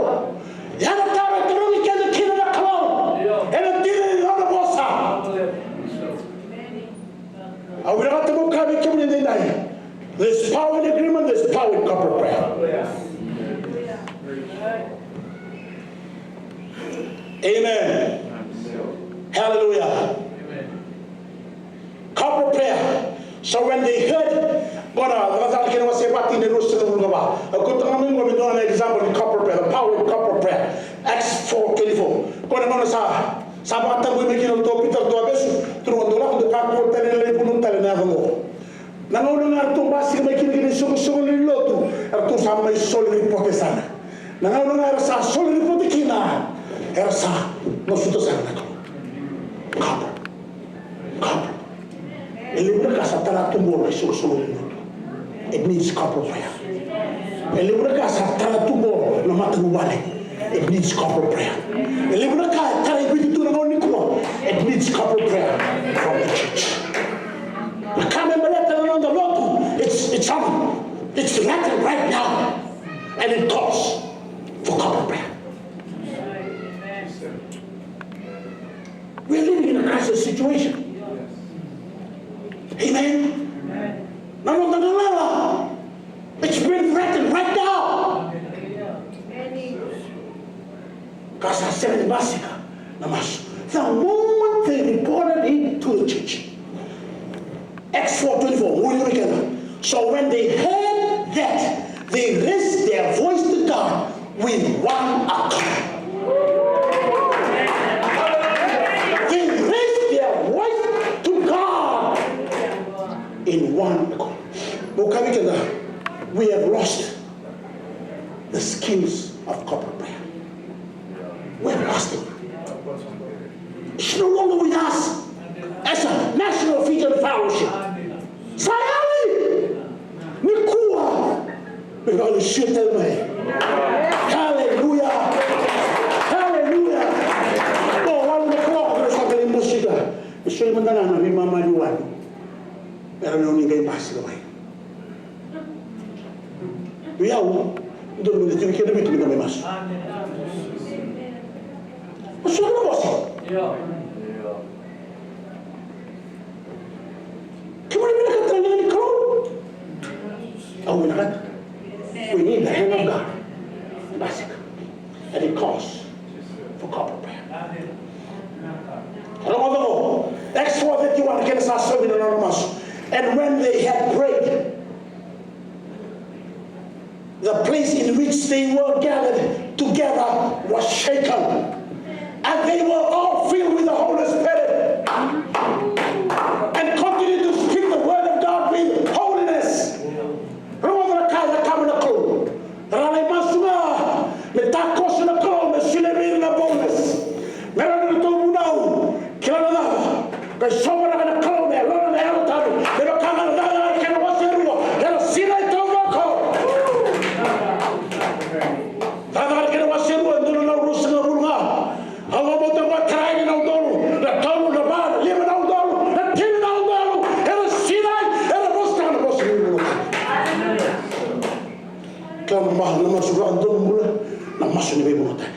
Ia na taro e tarogi keda kina na Kalou ena dina ni nona vosa. Au vinakata meu kaya vei kemuni edaidai, there's power in agreement, there's power in corporate prayer. Amen. Hallelujah. Corporate prayer. So when they heard, qo na Cakacaka na kena wase va, tikina e ruasagavulu ka va. Au kauta ga mai qo me dua na example ni corporate prayer, the power of corporate prayer. Acts four twenty-four. Qo na gauna sa, sa vakatabui mai kina o Pita, ratou a vesu, tukuna, dou lako, dou kakua tale na lai vunau tale na yaco qo. Na gauna ga ratou basika mai kina kina isoqosoqo lewe ni lotu, eratou sa mai soli ripote sara. Na gauna ga era sa soli ripote kina, era sa masuta sara na Kalou. Corporate. Corporate. E levu na ka sa tara tu qo na isoqosoqo lewe ni lotu. It needs corporate prayer. E levu na ka sa tara tu qo na matavuvale. It needs corporate prayer. E levu na ka e tarai Viti tu na gauna nikua. It needs corporate prayer from the church. Na ka me baleta na noda lotu, it's, it's on. It's right, right now. And it calls for corporate prayer. We're living in a crisis situation. Amen. Na noda galala, it's being threatened right now. Ka sa sega ni basika na masu. The moment they reported it to the church. Acts four twenty-four, we look at that. So when they heard that, they raised their voice to God with one accord. They raised their voice to God in one accord. Meu kaya vei keda, we have lost the skills of corporate prayer. We have lost it. It's no longer with us as a national Fijian fellowship. Sa yali nikua me vakalesuya tale mai. Haleluya. Haleluya. O walu na kaloko me sa qai basika. Me soli mada ga na veimama ni walu. Era na oni qai basika mai. Vei au, dodonu me da tiko kina na Viti me da mai masu. Masu na vosa. Kemuni vinakata na liga ni Kalou? Au vinakata. We need the hand of God. Basika. And it calls for corporate prayer. Rogoca qo, Acts four thirty-one, kena sa saumi na nona masu. And when they had prayed, the place in which they were gathered together was shaken. And they were all filled with the Holy Spirit. And continued to speak the word of God with holiness. Rogoca na ka e cakava na Kalou. Ra lai masu ga me takoso na Kalou me solia vei ira na boldness. Me ra na ratou vunau. Kila na cava? Qai sovaraka na Kalou me yalona na Yalo Tabu. Me vaka ga na Cakacaka kena wase rua, era sinai taucoko. Cakacaka kena wase rua, e dua na ruasagavulu ga. Au vakabauta vakatarai na udolu, na tolu, na va, na lima na udolu, na tini na udolu, era sinai, era vosataka na vosa ni veivuke. Kila na ma-, na masu vakadonui bula, na masu ni veivuke.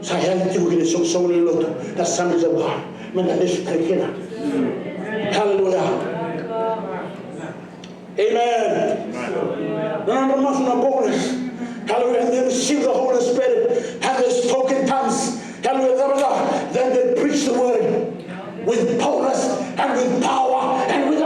Sa yali tiko kina isoqosoqo ni lotu, na Assemblies of God, me da lesu tale kina. Hallelujah. Amen. Na nodra masu na boldness. Hallelujah. And they received the Holy Spirit. And they spoke in tongues. Hallelujah. Then they preached the word with boldness and with power and with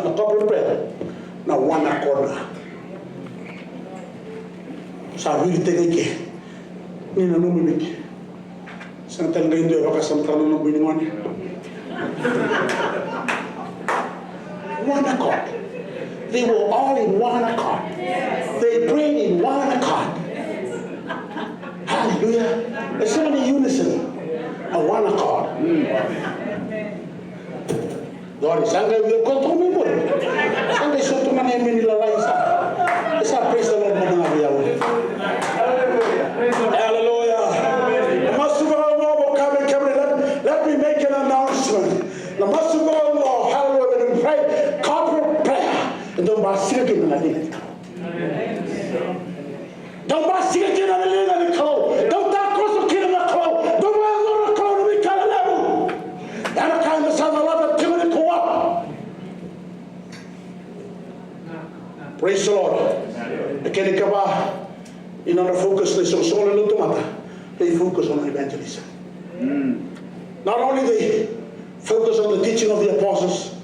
na corporate prayer, na one accord ga. Sa viritaki ke ni na nomu viki. Sega tale ga e dua e vakasamataka na nomu bui ni gone. One accord. They were all in one accord. They prayed in one accord. Hallelujah. E sega ni unison. A one accord. Lori, sa qai via koto mai muri. Sa qai soto mai na emeni lalai sa. Sa praise the Lord mo na via uri. Hallelujah. Masu vaka mo mo kame kame. Let, let me make an announcement. Na masu vaka mo, hallelujah, when you pray corporate prayer, e dau basika kina na liga ni Kalou. Dau basika kina na liga ni Kalou. Dau takoso kina na Kalou. Dau vakayacora na Kalou na veika lelevu. Ia na ka eda sa calata tiko nikua. Praise the Lord. Na kena ikava, ni nodra focus na isoqosoqo lewe ni lotu mada, they focus on evangelism. Not only they focus on the teaching of the apostles,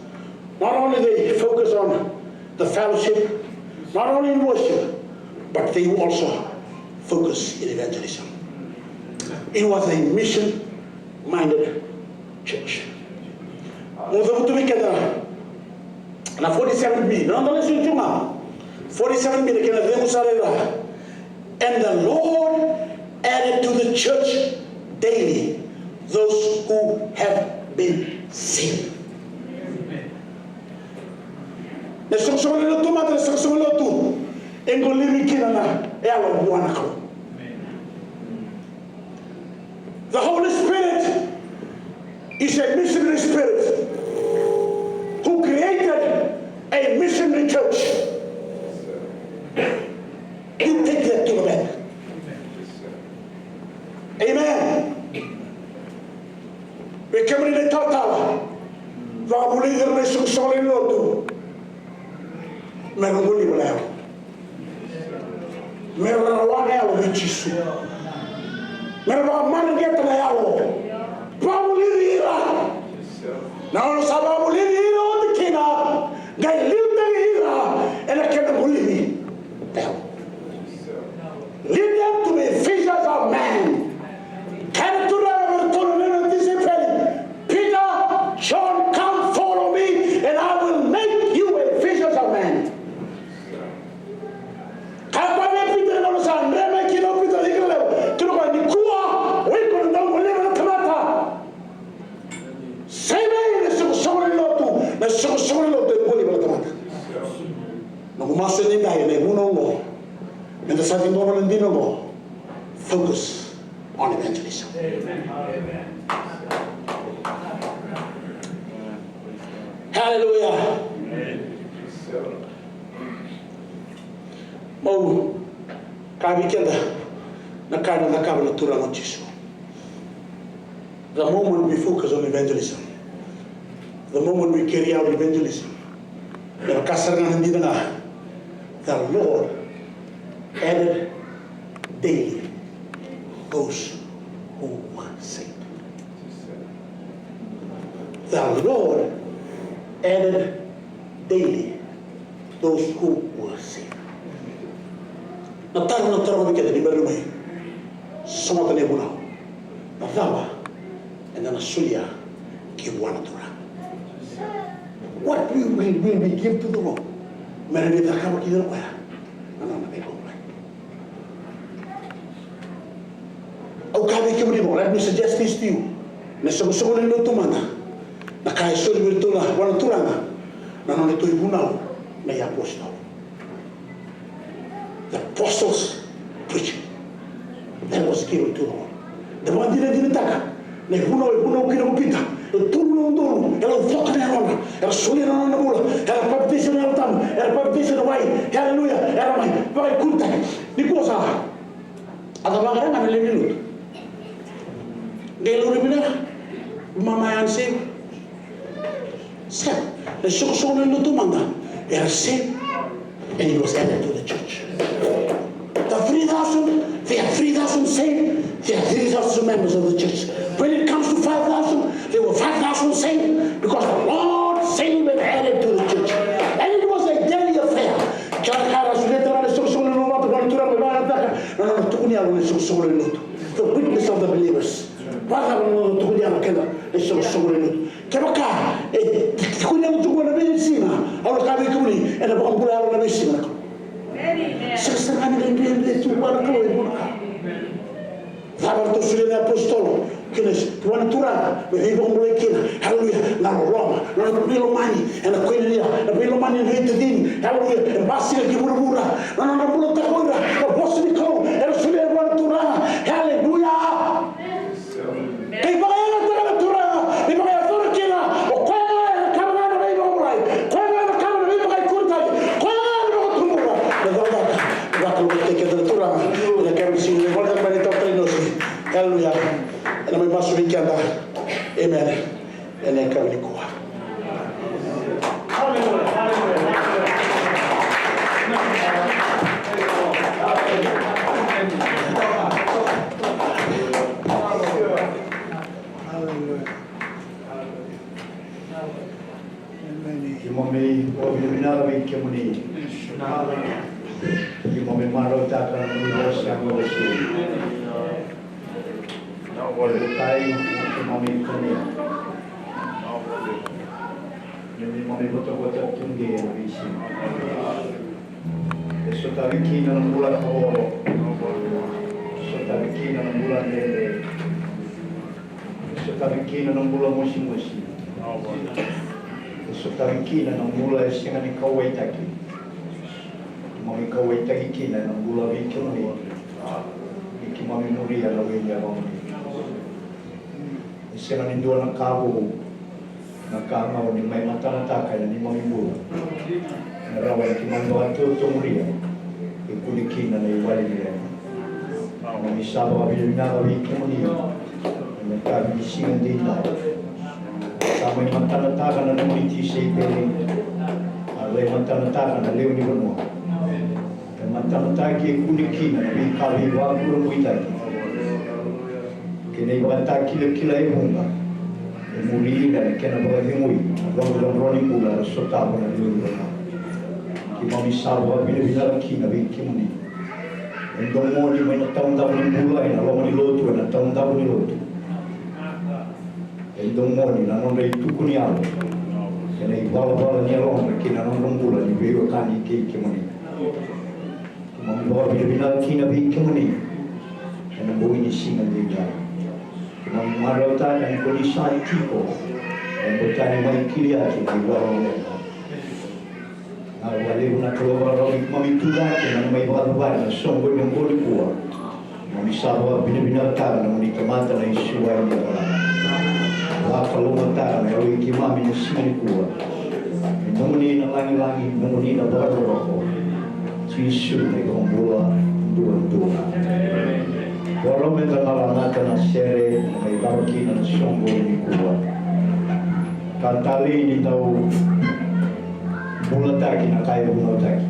not only they focus on the fellowship, not only in worship, but they also focus in evangelism. It was a mission-minded church. Mo cavuta vei keda na forty-seven B, na noda lesoni tu ga. Forty-seven B, na kena cegu sara e ra. And the Lord added to the church daily those who have been saved. Na isoqosoqo lewe ni lotu mada, na isoqosoqo lewe ni lotu, e qolivi kina na yalo vua na Kalou. The Holy Spirit is a missionary spirit who created a missionary church. You take that to the bank. Amen. Vei kemuni na italatala, vakavulici ira na isoqosoqo lewe ni lotu me ra qoliva na yalo. Me ra rawa na yalo vei Jisu. Me ra vakamareqeta na yalo. Vakavulici ira. Na nona sa vakavulici ira oti kina, qai liutaki ira ena kena qolivi. Lead them to be fishers of men. Kaya na Turaga vei iratou na lewe ni tisaipeli, Peter, John, come follow me and I will make you a fishers of men. Kaya o koya vei Pita, na gauna sa dre mai kina o Pita, o iko na lewe, tukuna o koya, nikua o iko na dauqoliva na tamata. Sai mai na isoqosoqo ni lotu, na isoqosoqo ni lotu e qoliva na tamata. Noqu masu edaidai, na ivunau oqo, meda sa ciqoma na dina oqo. Focus on evangelism. Hallelujah. Meu kaya vei keda na ka ena cakava na Turaga o Jisu. The moment we focus on evangelism, the moment we carry out evangelism, e vaka sara ga na dina ga, the Lord added daily those who were saved. The Lord added daily those who were saved. Na taro na taro vei keda ni bera ni mai sogota na ivunau. Na cava eda na solia ki vua na Turaga? What we will, will we give to the Lord? Me rawa ni cakava kina o koya na nona veivakabulai. Au kaya vei kemuni qo, let me suggest this to you. Na isoqosoqo lewe ni lotu mada, na ka e soli vei iratou na vua na Turaga, na nona tou ivunau na iapositolo. The apostles preaching. That was given to the Lord. Da vakadinadinataka na ivunau e vunau kina ko Pita. E tolu na udolu, e lau coka na yalona, era solia na nona bula, era papitaiso na Yalo Tabu, era papitaiso na wai. Hallelujah. Era mai vakaikuritaki. Nikua sa A cava ga na lewe ni lotu? Qai lauri vinaka, mama ya saved. Sega, na isoqosoqo ni lotu mada, era saved and he was added to the church. The three thousand, they are three thousand saved, they are three thousand members of the church. When it comes to five thousand, they were five thousand saved because the Lord saved and added to the church. Na isoqosoqo lewe ni lotu. The witness of the believers. Vakacava na nona tukuni vei keda na isoqosoqo lewe ni lotu? Kevaka e tukuni au tu qo na veisiga, au na kaya vei kemuni, ena vakabula yalo na veisiga na Kalou. Sega sara ga ni qai dredre tu vua na Kalou e dua na ka. Cava ratou solia na apositolo kina vua na Turaga me veivakabulai kina? Haleluya. Na loloma, na nona veilomani ena koya na, na veilomani ena veitacini. Haleluya. E basika ki vuravura na nodra bulataka o ira na vosa ni Kalou era solia vua na Turaga. Haleluya. Kei vakayagataka na Turaga ni vakayacora kina. O koya ga ena kava ga na veivakabulai, koya ga ena kava na veivakaikuritaki, koya ga ena vakatubura na cakacaka. Vakalougatataki keda na Turaga ena kena siga ni gole na mai tau tale nosi. Haleluya. Ena mai masu vei keda. Amen. Ena yakavi nikua. Haleluya. Amen. Keimami vakavinavinaka vei kemuni. Keimami marautaka na nomuni vosa, na nomuni vosa. Kai keimami kania. Keimami votavota tu ge ena veisiga. E sotavi kina na bula kavoro. E sotavi kina na bula dredre. E sotavi kina na bula mosimosi. E sotavi kina na bula e sega ni kauwaitaki. Keimami kauwaitaki kina ena bula vei kemuni. Ni keimami muria na wai ni yavamuni. E sega ni dua na ka vou, na ka ga o ni mai matanataka ena neimami bula. Na rawa ni keimami vakatotomuria e kune kina na iwali ni leqa. Keimami sa vakavinavinaka vei kemuni ena yakavi ni siga edaidai. Sa mai matanataka na nomuni tisaipeli. A lai matanataka na lewe ni vanua. E matanataki e kune kina na veika veivakurabuitaki kei na ivakatakilakila e vuqa. E muri ira na kena vakacegui na codrocodro ni bula era sotava na lewe ni vanua. Keimami sa vakavinavinaka kina vei kemuni. E domoni mai na taudaku ni bula ena loma ni lotu, ena taudaku ni lotu. E domoni na nodra ituku ni yalo ena ivalavala ni yalodra kei na nodra bula ni veiwekani kei kemuni. Keimami vakavinavinaka kina vei kemuni ena bogi ni siga edaidai. Keimami marautaka ni ko ni sa tiko ena botani mai Kiliati na iwali ni leqa. Vinaka vakalevu na Kalou vakarau ni keimami tu cake ena mai vakacavari na soqo ni oqo nikua. Keimami sa vakavinavinakataka na nomuni tamata na Jisu wai ni yavalata. Vakalougatataka na yalo i keimami na siga nikua. E nomuni na lagilagi, nomuni na vakarokoroko. Jisu na iVakabula duadua. Vakarau meda na lagata na sere me mai cava kina na soqo nikua. Ka talei ni dau bulataki na ka e vunautaki.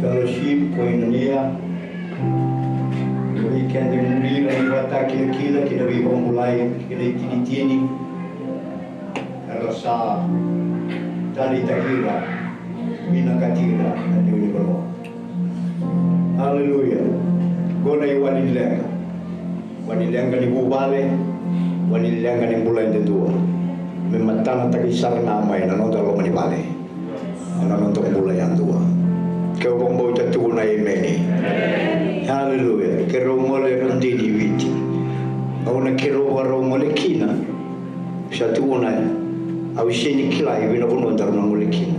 Fellowship, koinonia. Vei keda e muri ira na ivakatakilakila kei na veivakabulai kei na itinitini, era sa taleitaki ira, vinakati ira na lewe ni vanua. Aleluya. Qo na iwali ni leqa. Wali leqa ni vuvale, wali leqa ni bula yadudua. Me matanataki sara ga mai na noda loma ni vale, ena noda bula yadua. Ke o vakabauta, tukuna emeni. Aleluya. Keirau gole e Radini, Viti. Gauna keirau vakarau gole kina, sa tukuna, au sega ni kila e vei na vanua daru na gole kina.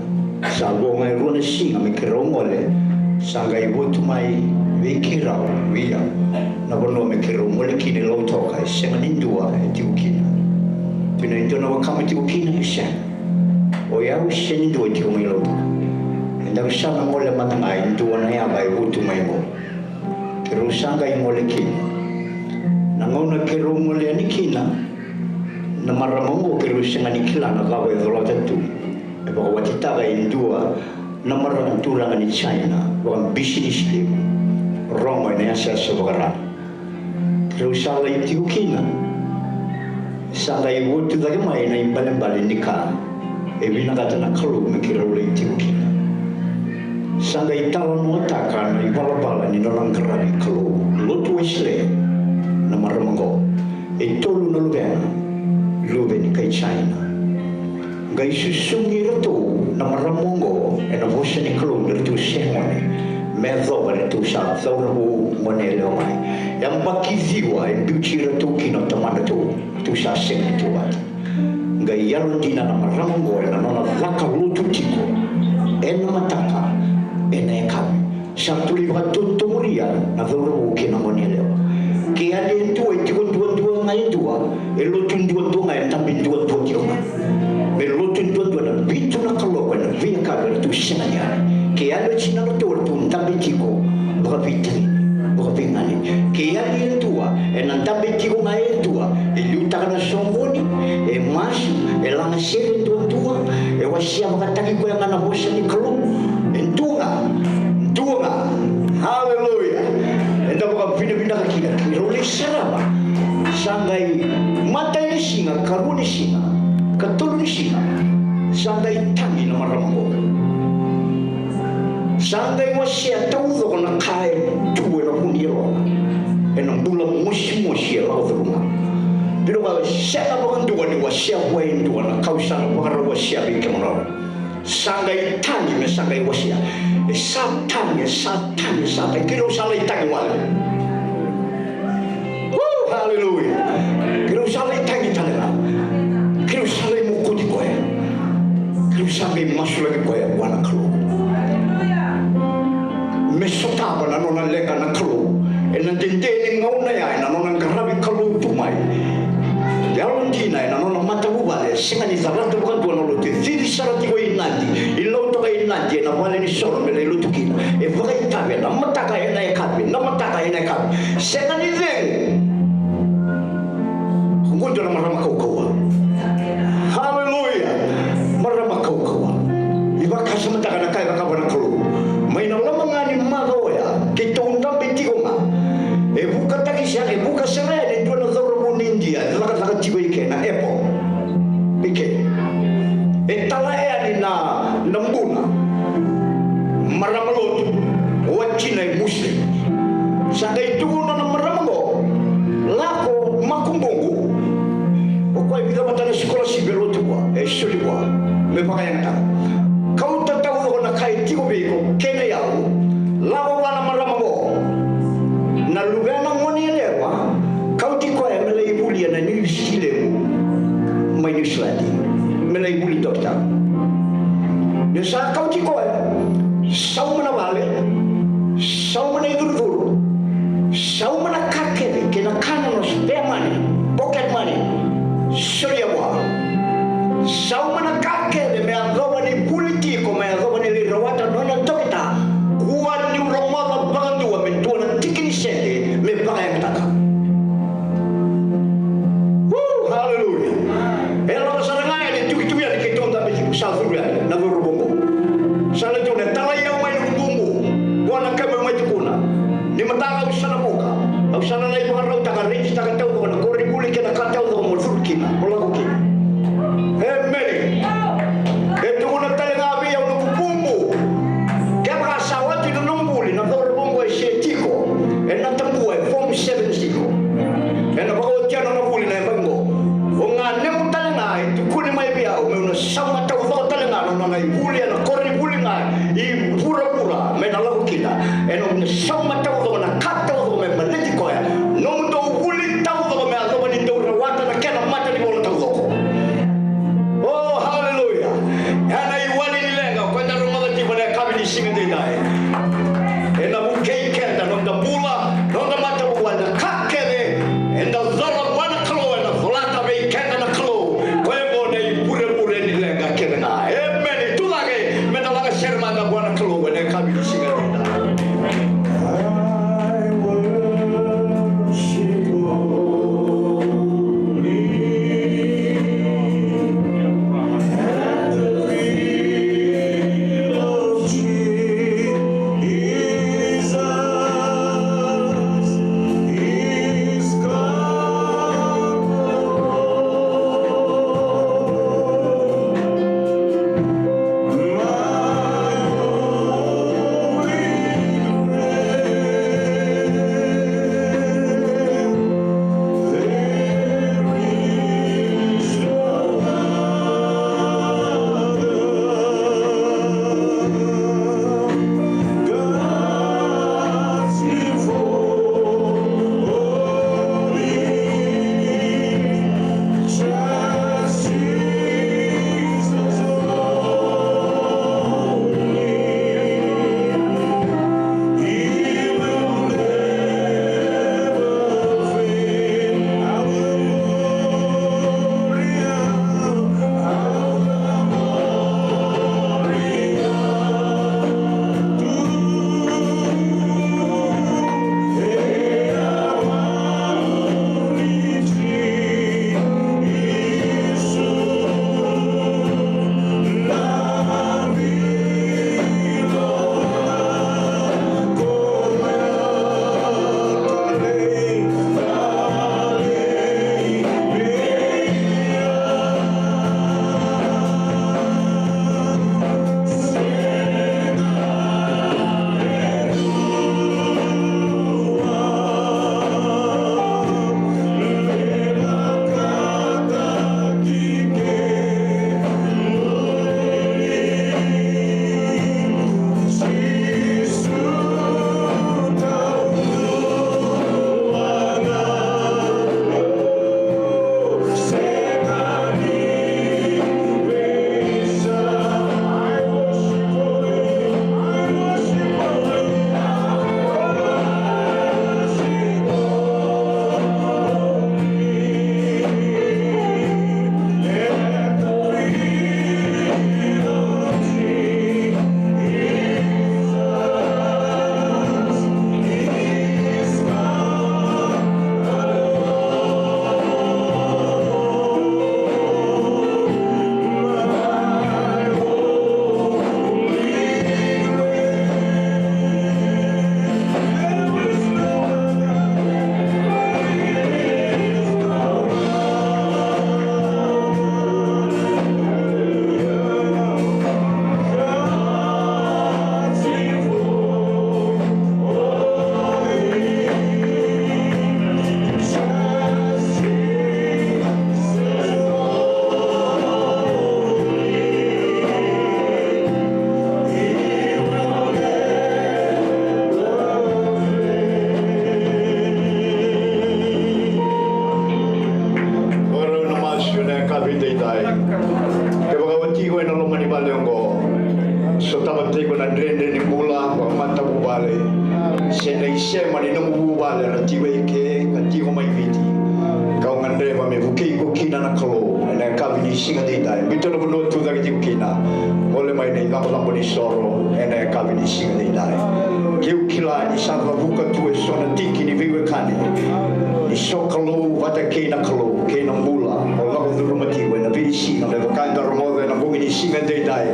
Sa vo ga e rua na siga me keirau gole, sa qai votu mai vei keirau, vei au, na vanua me keirau gole kina i Lautoka, e sega ni dua e tiko kina. Dina e dua na wekamu e tiko kina, e sega. O yau sega ni dua e tiko mai Lautoka. Edaru sa na gole mada ga e dua na yava e votu mai qo. Keirau sa qai gole kina. Na gauna keirau gole yani kina, na marama oqo keirau sega ni kila na cava e colata tu. E vakawatitaka e dua na marama turaga ni China, vakabisinisi levu. Rogo ena yasayasa vakaRa. Keirau sa lai tiko kina. Sa qai votu cake mai na ibalebale ni ka e vinakata na Kalou me keirau lai tiko kina. Sa qai talanoataka na ivalavala ni nona qaravi Kalou. Lotu Wesele na marama oqo. E tolu na luvena, luve ni kai China. Qai susugi iratou na marama oqo ena vosa ni Kalou ni ratou se gone, me yacova ni ratou sa cauravou, gone yalewa mai. Yabaki ciwa e biuti iratou kina o tamadratou, ratou sa sega ni tauvata. Qai yalodina na marama oqo ena nona caka lotu tiko ena mataka, ena yakavi. Sa ratou lai vakatotomuria na cauravou kei na gone yalewa. Ke yali e dua, e tiko duadua ga e dua, e lotu duadua ga, e dabe duadua tiko ga. Me lotu duadua ena vitu na kaloko ena veiyakavi, ratou sega ni yali. Ke yali oti na lotu, ratou dabe tiko vakaveitacini, vakaveiganeni. Ke yali e dua, ena dabe tiko ga e dua, e liutaka na soqoni, e masu, e lagasere duadua, e wasea vakataki koya ga na vosa ni Kalou. E dua ga, dua ga. Haleluya. Eda vakavinavinaka kina, keirau lai sarava. Sa qai matai ni siga, karua ni siga, katolu ni siga, sa qai tagi na marama oqo. Sa qai wasea taucoko na ka e tu ena vu ni yalona, ena bula mosimosi e lako curuma. Vinaka, sega vakadua ni wasea vua e dua na ka au sa na vakarau wasea vei kemudou. Sa qai tagi me sa qai wasea. E sa tagi, e sa tagi, e sa tagi. Keirau sa lai tagi wale. Woo, haleluya. Keirau sa lai tagi tale ga. Keirau sa lai mokoti koya. Keirau sa qai masulaki koya vua na Kalou. Me sotava na nona leqa na Kalou ena dede ni gauna ya, ena nona qaravi Kalou tu mai. Yalodina ena nona matavuvale, sega ni calata vakadua na lotu, e cici sara tiko i Nadi, i Lautoka i Nadi, ena vale ni soro me lai lotu kina. E vakaitavi ena mataka, ena yakavi, na mataka, ena yakavi. Sega ni cegu. Oqo dua na marama kaukauwa. Haleluya. Marama kaukauwa. Ni vakasamataka na ka e cakava na Kalou. Mai na loma ga ni macawa oya, keitou dabe tiko ga. E vukataki sara, e vuka sara yani e dua na cauravou ni Idia, e cakacaka tiko i ke na airport. I ke. E tala yani na, na buna. Marama lotu, watina e Muslim. Sa qai tukuna na marama oqo, lako makubuqu. O koya e vica vata na scholarship e lotu vua, e soli vua, me vakayagataka. Kauta taucoko na ka e tiko vei iko kei na iyau. Lako vua na marama oqo. Na luvena gone yalewa, kauti koya me lai vuli ena university levu mai Niusiladi, me lai vuli dokita. Ni sa kauti koya, sauma na vale, sauma na icurucuru, sauma na ka kece, kei na ka nona spare money, pocket money, solia vua. Sauma na ka kece me yacova ni vuli tiko, me yacova ni lai rawata nona dokita. Kua ni rogoca vakadua me dua na tiki ni sede me vakayagataka. Woo, haleluya. E lako sara ga yani, tukituki yani, keitou dabe tiko, sa curu yani na cauravou oqo. Sa lai tukuna, e talai au mai na Lububu. Qo na ka meu mai tukuna. Ni mataka au sa na vuka, au sa na lai vakarautaka, rejisitaka taucoko na koronivuli kei na ka taucoko mo curu kina, mo lako kina. Emeni. E tukuna tale ga vei au na Lububu. Kevaka sa oti na nomu vuli, na cauravou oqo e se tiko, ena tabua, e form seven tiko. Ena vakaotia na nona vuli na yabaki oqo. O ganemu tale ga e tukuni mai vei au meu na sauma taucoko tale ga na nona ivuli, ena koronivuli ga i vuravura me na lako kina. Ena sauma taucoko na ka taucoko me baleti koya. Nomudou vuli taucoko me yacova ni dou rawata na kena matanivola taucoko. Oh, haleluya. Ena iwali ni leqa, o koya eda rogoca tiko ena yakavi ni siga edaidai. Ena vukei keda, noda bula, noda matavuvale, na ka kece eda cola vua na Kalou, ena colata vei keda na Kalou. Koya oqo na ivurevure ni leqa kece ga. Emeni. Tucake, meda laga sere mada vua na Kalou ena yakavi ni siga edaidai. I worship you, Holy, at the feet of Jesus. Vale oqo, sotava tiko na dredre ni bula vakamatavuvale se na isema ni nomu vuvale era tiko eke ka tiko mai Viti. Kau gadreva me vukei iko kina na Kalou ena yakavi ni siga edaidai. Biuta na vanua tu cake tiko kina, gole mai na icabocabo ni soro ena yakavi ni siga edaidai. Keu kila ni sa cavuka tu e so na tiki ni veiwekani ni sokalou vata kei na Kalou kei na bula o lako curuma tiko ena veisiga me vaka eda rogoca ena bogi ni siga edaidai.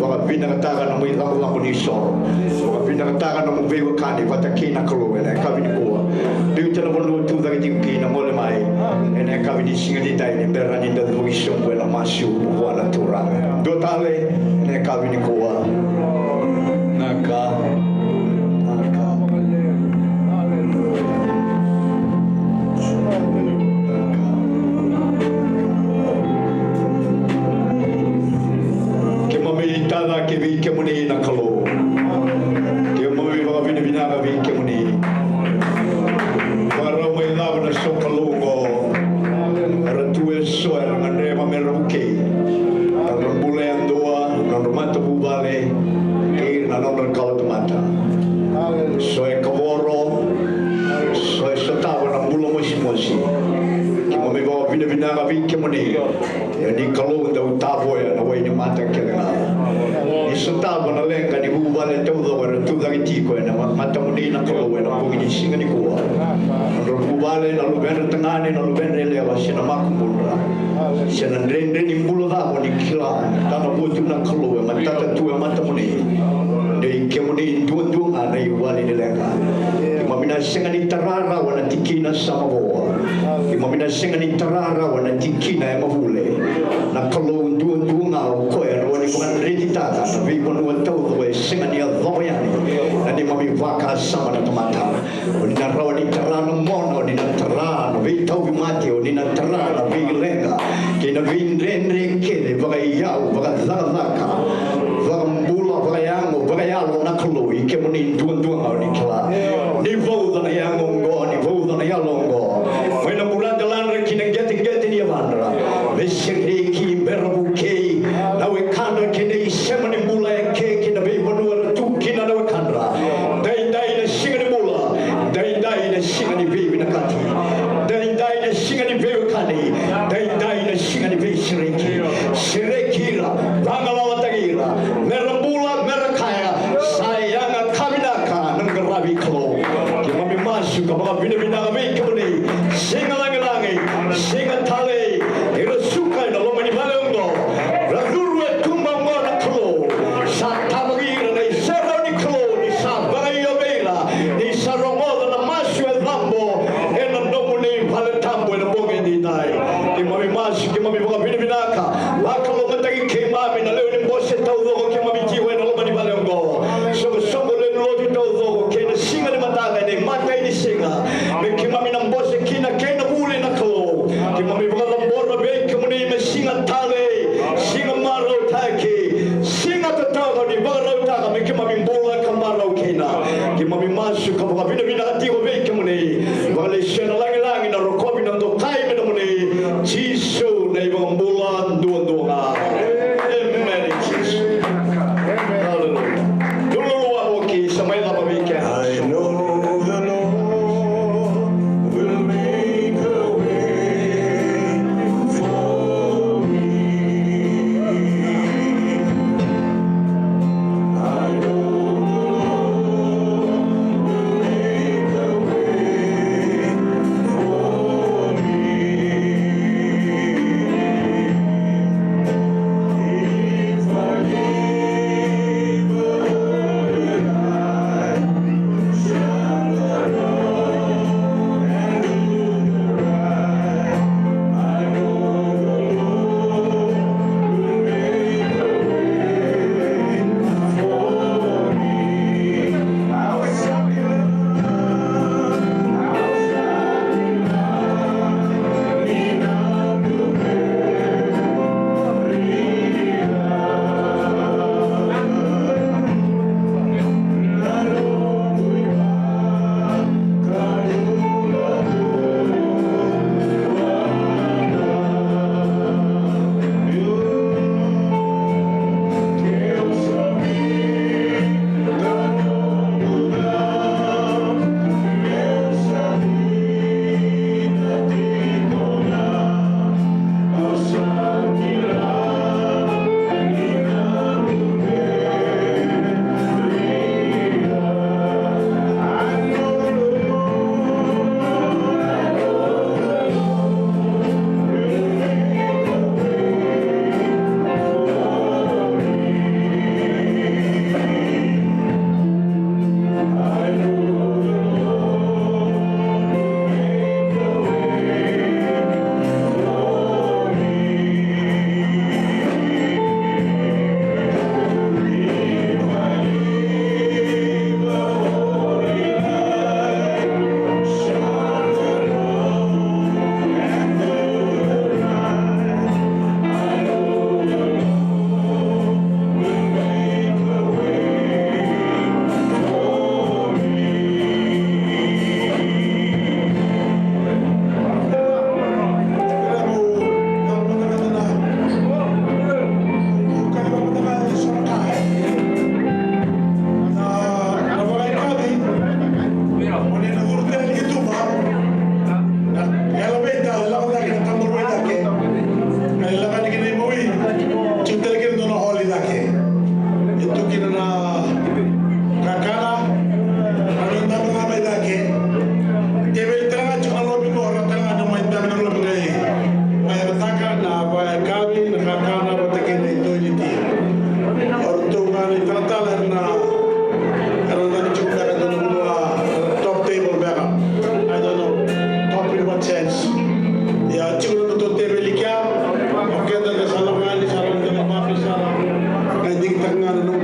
Vakavinakataka na nomu icabocabo ni soro. Vakavinakataka na nomu veiwekani vata kei na Kalou ena yakavi nikua. Biuta na vanua tu cake tiko kina, gole mai ena yakavi ni siga edaidai ni bera ni da cuva sobu ena masu vua na Turaga. Dua tale ena yakavi nikua. Naka. Naka. Keimami tacake vei kemuni na Kalou. Keimami vakavinavinaka vei kemuni. Vakarau mai cava na sokalou oqo. Era tu e so era gadreva me ra vukei na nodra bula yadua, na nodra matavuvale kei na nodra kawatamata. So e kavoro, so e sotava na bula mosimosi. Keimami vakavinavinaka vei kemuni. Ia ni Kalou dau tavoya na wai ni mata kece ga. Ni sotava na leqa ni vuvale taucoko era tu cake tiko ena matamuni na Kalou ena bogi ni siga nikua. Nodra vuvale, na luvedra tagane, na luvedra yalewa se na makubudra, se na dredre ni bula cava ni kila, tana votu na Kalou e matata tu e matamuni. Dei kemuni duadua ga na iwali ni leqa. Keimami na sega ni tara rawa na tikina sa mavoa. Keimami na sega ni tara rawa na tikina e mavule. Na Kalou duadua ga o koya e rawa ni vakadretitaka na veivanua taucoko e sega ni yacova yani na neimami vakasama na tamata. O ni na rawa ni tara na mona, o ni na tara na veitauvimate, o ni na tara na veileqa kei na veidredre kece vakaiyau, vakacakacaka, vakabula, vakayago, vakayalo na Kalou, i kemuni duadua ga o ni kila. Ni vauca na yago oqo, ni vauca na yalo oqo mai na buradeladra ki na qeteqete ni yavadra. Me sereki, me ra vukei na wekadra kei na isema ni bula eke kei na veivanua era tu kina na wekadra. Daidai na siga ni bula, daidai na siga ni veivinakati, daidai na siga ni veiwekani, daidai na siga ni veisereki. Sereki ira, vagalalataki ira, me ra bula, me ra kaya, sa yaga ka vinaka na qaravi Kalou. Keimami masu ka vakavinavinaka vei kemuni. Siga lagilagi, siga talei, ira suka ena loma ni vale oqo, ra curu e tuba oqo na Kalou. Sa tavaki ira na iserau ni Kalou ni sa vakaio vei ira ni sa rogoca na masu e cabo ena nomuni vale tabu ena bogi edaidai. Keimami masu, keimami vakavinavinaka. Vakalougatataki keimami na lewe ni bose taucoko keimami tiko ena loma ni vale oqo. Soqosoqo lewe ni lotu taucoko kei na siga ni mataka ena imatai ni siga me keimami na bose kina kei na vuli na Kalou. Keimami vakacabora vei kemuni me siga talei, siga marautaki, siga totoka ni vakarautaka me keimami bula ka marau kina. Keimami masu ka vakavinavinaka tiko vei kemuni. Vakalesuya na lagilagi, na rokovi, na dokai me nomuni. Jisu na iVakabula duadua ga. Emeni, Jisu. Haleluya. Dululu wavoki, sa mai lava vei keda. I know the Lord will make a way for me. I know the Lord will make a way E tu kina na kakana, na nona dabe ga mai cake. Teveli tale ga tiko na lobi qo, ra tale ga na mai dabe na lobi qai. Mai yagataka na vakayakavi, na kakana vata kei na itoiliti. O ratou ga na italatala era na, era na dabe tiko beka e dua na vanua, top table beka. I don't know, top in what sense? Ia, tiko na nodatou teveli kea, o keda na sa lako yani, sa lako yani, sa lako yani, sa lako yani. Qai digitaka ga na